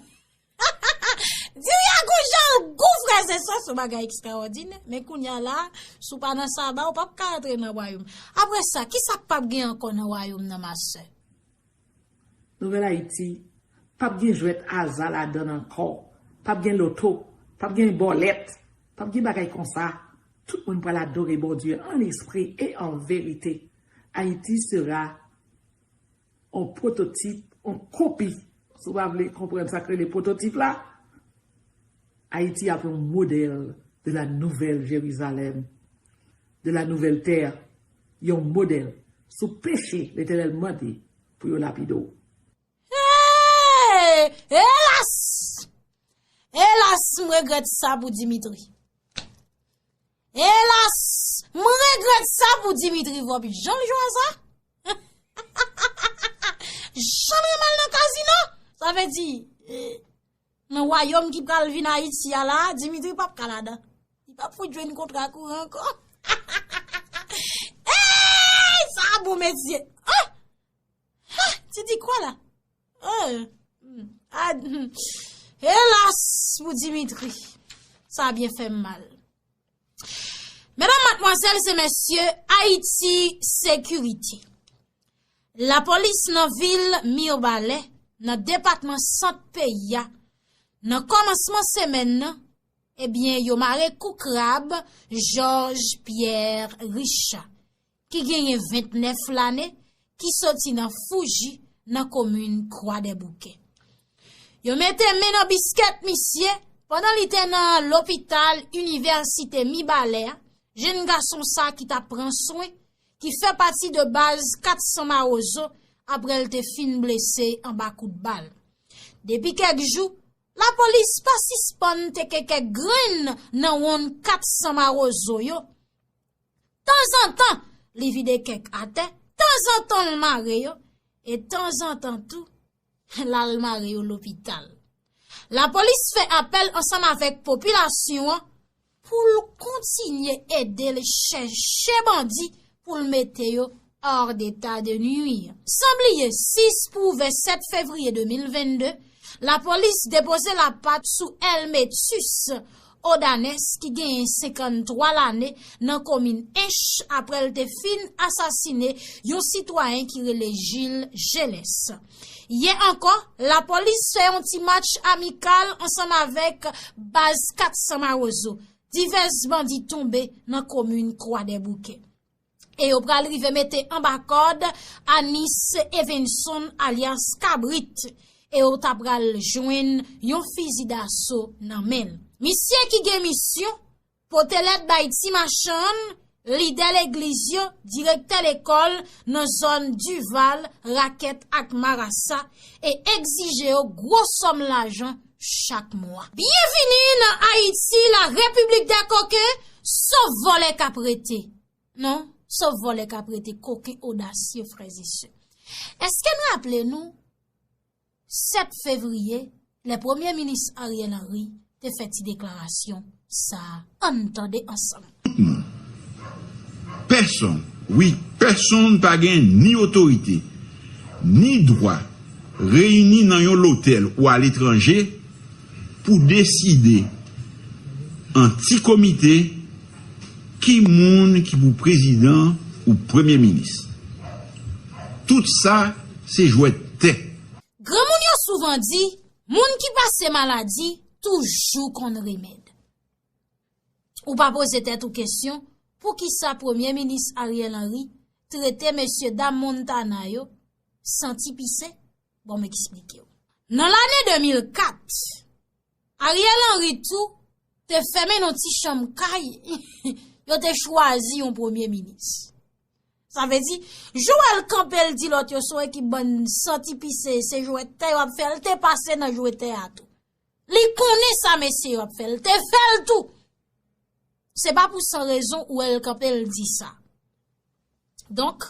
Diri a gon jan l gou, frè e sè, se yon bagay ekstraòdinè. Men kounye a la, si w pa nan saba, ou p ap ka antre nan wayòm. Apre sa, kisa k p ap gen ankò nan wayòm nan, ma sè? Nouvèl Ayiti, p ap gen jwèt aza ladan l ankò, p ap gen loto, p ap gen bòlèt, p ap gen bagay konsa. Tout moun pral adore Bondye an lespri e an verite. Ayiti sera yon pwototip, yon kopi. Si w pa vle konprann sa k rele pwototip la, Ayiti ap yon modèl de la nouvèl Jerizalèm, de la nouvèl tè, yon modèl. Si w peche, Letènèl mande pou yo lapide w. Hey! Elas! Elas, m regrèt sa pou Dimitri. Elas, m regrèt sa pou Dimitri Vòb. Jan l jwe sa? Jan l renmen al nan kazino? Sa vle di, eh, nan wayòm ki pral vin Ayiti a la, Dimitri p ap ka ladan. Li p ap fout jwenn kontra kouran ankò. Ey, sa bon, mesye. Ah! Ha! Ti di kwa la? Oh! Hmm. Ah, hmm. Elas pou Dimitri. Sa byen fè m mal. Medam, madmwazèl e mesye, Ayiti sekirite. Lapolis nan vil Mibalè, nan depatman Sant peyi a, nan kòmansman semèn nan, ebyen, yo mare kou krab Georges Pierre Richard, ki genyen vennèf lane, ki soti nan Fouji, nan komin Kwadèboukè. Yo mete men nan biskèt misye pandan li te nan lopital Inivèsite Mibalè a, jenn gason sa ki t ap pran swen, ki fè pati de baz kat san Mawozo, apre l te fin blese anba kout bal. Depi kèk jou, lapolis pa sispann teke kèk grenn nan wonn kat san Mawozo yo. Tanzantan, li vide kèk atè, tanzantan l mare yo, e tanzantan tou, l al mare yo lopital. Lapolis fè apèl ansanm avèk popilasyon an pou l kontinye ede l chèche bandi pou l mete yo hors d'état de nuire. San bliye, sis pou vennsèt fevriye de mil vennde, lapolis depoze lapat sou Elmetus, Odanes ki genyen senkanntwa lane nan komin Ench apre l te fin asasine yon sitwayen ki rele Gilles Gelès. Yè ankò, lapolis fè yon ti match amikal ansanm avèk baz kat san Mawozo. Divès bandi tonbe nan komin Kwadèboukè. E yo pral rive mete anba kòd Anis Evenson alyas Kabrit. E yo ta pral jwenn yon fizi daso nan men l. Misye ki gen misyon pote lèt bay ti machann, lidè legliz yo, direktè lekòl nan zòn Dival, Rakèt ak Marasa e egzije yo gwo sòm lajan chak mwa. Byenvini nan Ayiti, la République des Coquins, sof vòlè k ap rete. Non, sof vòlè k ap rete koken odasye, frè e sè. Èske n raple nou, sèt fevriye, lè Premye Minis Ariel Henry te fè ti deklarasyon sa a? Ann tande ansanm. Pèsonn, wi, pèsonn pa gen ni otorite, ni dwa reyini nan yon lotèl ou aletranje pou deside an ti komite ki moun ki pou prezidan ou premye minis. Tout sa se jwèt tè. Granmoun yo souvan di, moun ki pase maladi toujou konn remèd. Ou pa poze tèt ou kesyon, poukisa Premye Minis Ariel Henry trete mesye dam Montana yo santi pise? Bon, m eksplike w. Nan lane de mil kat, Ariel Henry tou te fèmen nan ti chanm kay, yo te chwazi yon premye minis. Sa vle di, jou w wè l kanpe l di lòt yo se yon ekip bann santi pise, se jwèt tè yo ap fè, l te pase nan jwèt tè a tou. Li konnen sa mesye yo ap fè, l te fè l tou. Se pa pou san rezon ou wè l kanpe l di sa. Donk,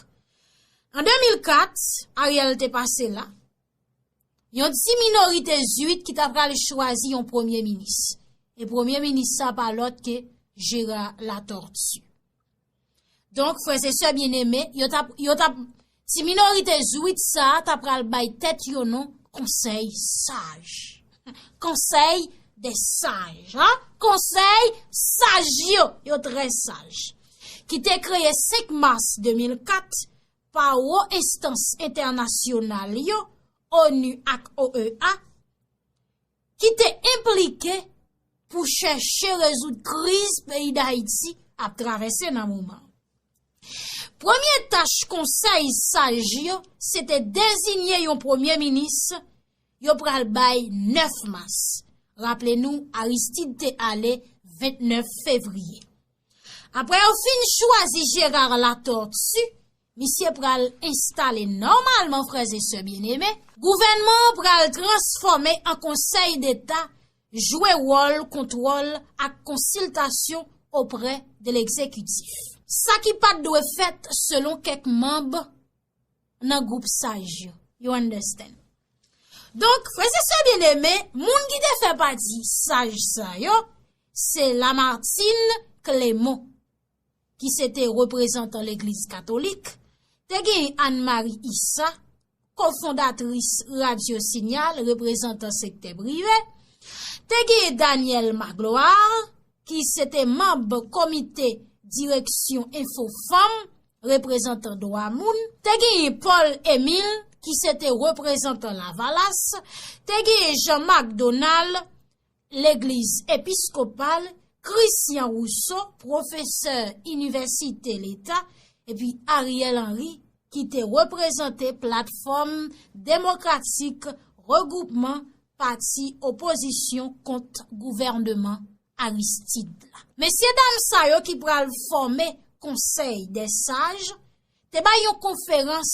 an de mil kat, Ariel te pase la. Yon ti minorite zwit ki ta pral chwazi yon premye minis. E premye minis sa pa lòt ke Gérard Latortue. Donk, frè e sè byeneme, yo t ap, yo t ap, ti minorite zwit sa a ta pral bay tèt yo non konsèy saj. Konsèy de saj, an? Konsèy saj yo, yo trè saj. Ki te kreye senk mas de mil kat pa wo enstans entènasyonal yo, onu ak O E A, ki te enplike pou chèche rezoud kriz peyi Dayiti ap travèse nan moman. Premye tach konsèy saj yo se te deziye yon premye minis yo pral bay nèf mas. Raple nou, Aristide te ale vennèf fevriye. Apre yo fin chwazi Gérard Latortue, misye pral enstale nòmalman, frè e sè byeneme. Gouvènman an pral transfòme an Konsèy Deta, jwe wòl kontwòl ak konsiltasyon oprè de legzekitif. Sa ki pa t dwe fèt selon kèk manm nan gwoup saj yo. You understand? Donk, frè e sè byeneme, moun ki te fè pati saj sa yo, se Lamartine Clément, ki se te reprezantan legliz katolik, te gen Anne Marie Issa, kofondatris Radyo Sinyal, reprezantan sektè prive, te gen Daniel Magloire, ki se te manm komite direksyon Enfo Fanm, reprezantan dwa moun, te genyen Paul Émile, ki se te reprezantan Lavalas, te genyen Jean Marc Donald, legliz episkopal, Christian Rousseau, pwofesè inivèsite leta, epi Ariel Henry, ki te reprezante platfòm demokratik, regwoupman pati opozisyon kont gouvènman Aristide la. Mesye dam sa yo ki pral fòme Konsèy dè Saj te bay yon konferans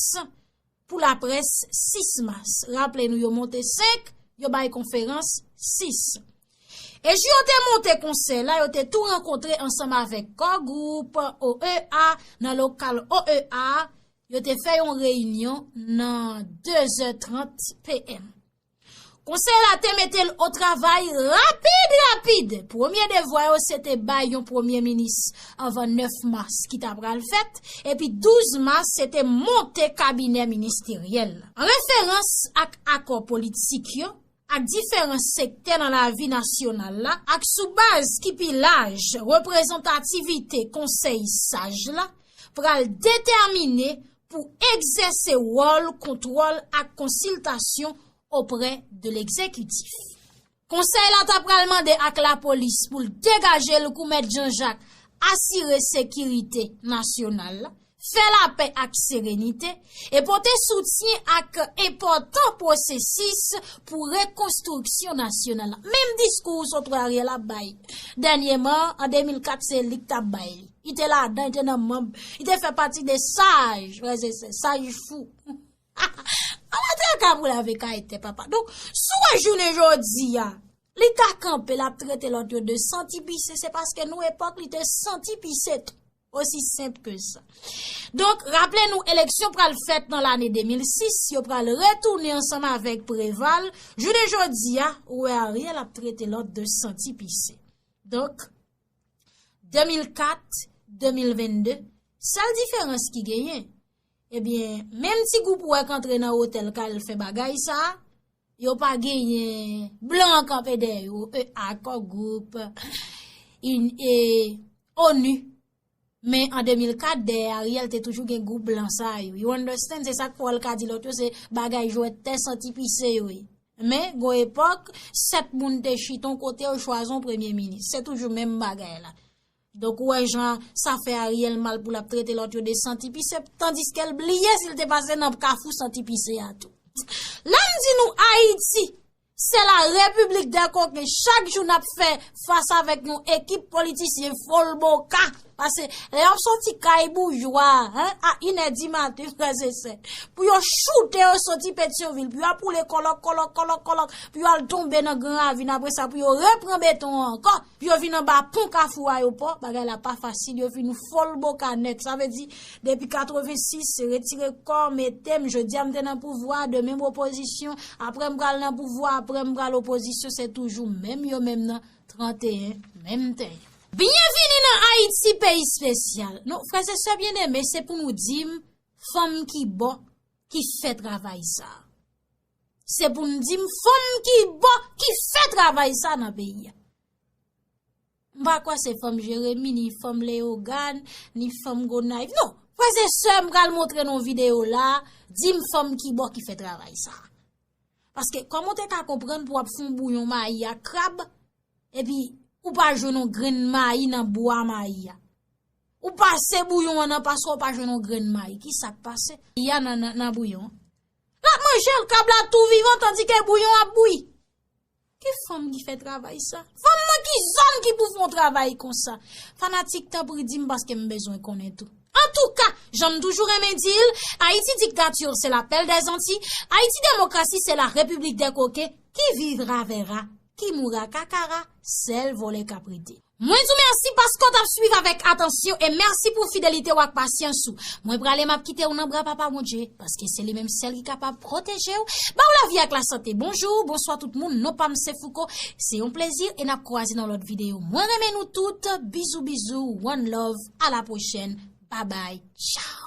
pou laprès sis mas. Raple nou yo monte senk, yo bay konferans sis. E jou yo te monte konsèy la, yo te tou rankontre ansanm avèk Core Group, O E A, nan lokal O E A, yo te fè yon reyinyon nan de zè trant P M. Konsèy la te mete l o travay rapid, rapid. Premye devwa yo se te bay yon premye minis anvan nèf mas ki ta pral fèt, epi douz mas se te monte kabinè ministeryèl. An referans ak akò politik yo, ak diferan sektè nan lavi nasyonal la, ak sou baz ki pi laj, reprezantativite Konsèy Saj la pral detèmine pou egzèse wòl kontwòl ak konsiltasyon oprè de legzekitif. Konsèy la ta pral mande ak lapolis pou l degaje l kou Mèt Jan Jak asire sekirite nasyonal la, fè lapè ak serenite, e pote soutyen ak enpòtan pwosesis pou rekonstriksyon nasyonal la. Menm diskou ou sot wè Ariel ap bay dènyèman, an de mil kat, se li k t ap bay li. Li te ladan, li te nan manm, li te fè pati de saj, frè e sè, saj fou. Ala traka pou lave kay tè papa. Donk, si w wè jounen jodi a, li ka kanpe, l ap trete lòt yo de santi pise, se paske nou epòk li te santi pise tou. Osi senp ke sa. Donk, raple nou, eleksyon pral fèt nan lane de mil sis, yo pral retounen ansanm avèk Preval. Jounen jodi a, ou wè Ariel ap trete lòt de santi pise. Donk, de mil kat, de mil vennde, sèl diferans ki genyen, ebyen, menm ti gwoup ou wè k antre nan otèl k al fè bagay sa, yo pa genyen blan kanpe dèyè yo, e, Accord Group, in, e, onu. Men an de mil kat, dèyè Ariel te toujou gen gwoup blan sa yo. You understand? Se sa k fè w ka di lòt yo se bagay jwèt tè santi pise yo ye. Men, gon epòk, sèt moun te chita yon kote, yo chwazi yon premye minis. Se toujou menm bagay la. Donk, ou wè jan sa fè Ariel mal pou l ap trete lòt yo de santi pise, tandiske l bliye si l te pase nan kafou santi pise a tou. Lè m di nou Ayiti, se la repiblik dè koken, chak jou n ap fè fas avèk yon ekip politisyen folboka. Paske lè y ap soti kay boujwa, en, a inè di maten, frè e sè, pou yo choute yo soti Petyonvil, pou yo ap woule kòlòk, kòlòk, kòlòk, kòlòk, pou yo al tonbe nan Gran Ravin, apre sa, pou yo repran beton an ankò, pou yo vin anba pon Kafou Ayewopò, bagay la pa fasil, yo vin folboka nèt. Sa vle di, depi katrevensis, se retire kò, mete m, jodi a m te nan pouvwa, demen m opozisyon, apre m pral nan pouvwa, apre m pral opozisyon, se toujou menm yo menm nan tranteyen, menm ten. Byenvini nan Ayiti, peyi espesyal. Non, frè e sè byeneme, se pou nou di m, fanm ki bò, ki fè travay sa. Se pou n di m, fanm ki bò, ki fè travay sa nan peyi a. M pa kwè se fanm Jeremi, ni fanm Leyogàn, ni fanm Gonayiv. Non, frè e sè, m pral montre nou videyo la, di m fanm ki bò ki fè travay sa. Paske, kòman w te ka konprann pou w ap fè yon bouyon mayi ak krab, epi ou pa jwenn yon grenn mayi nan bwa mayi a? Ou pase bouyon an nan paswa, ou pa jwenn yon grenn mayi. Ki sa k pase? Mayi a nan, nan, nan bouyon an. L ap manje l, krab la tou vivan, tandike bouyon ap bouyi. Ki fanm ki fè travay sa? Fanm nan ki zòn ki pou fè yon travay konsa? Fanatik, tanpri di m paske m bezwen konnen tou. Antouka, jan m toujou renmen di l, Ayiti diktati, se la pèl dè zanti, Ayiti demokrasi, se la repiblik dè koken, qui vivra verra, qui mourra kakara, sèl vòlè k ap rete. Mwen di w mèsi paske w t ap swiv avèk atansyon e mèsi pou fidelite w ak pasyans ou. Mwen prale, m ap kite w nan bra Papa Bondye, paske se li menm sèl ki kapab pwoteje w, ba w lavi ak lasante. Bonjou, bonswa tout moun, non pa m se Fouco. Se yon plezi e n ap kwaze nan lòt videyo. Mwen renmen nou tout. Bizou, bizou, one love, a la pwochèn. Babay, tchaw.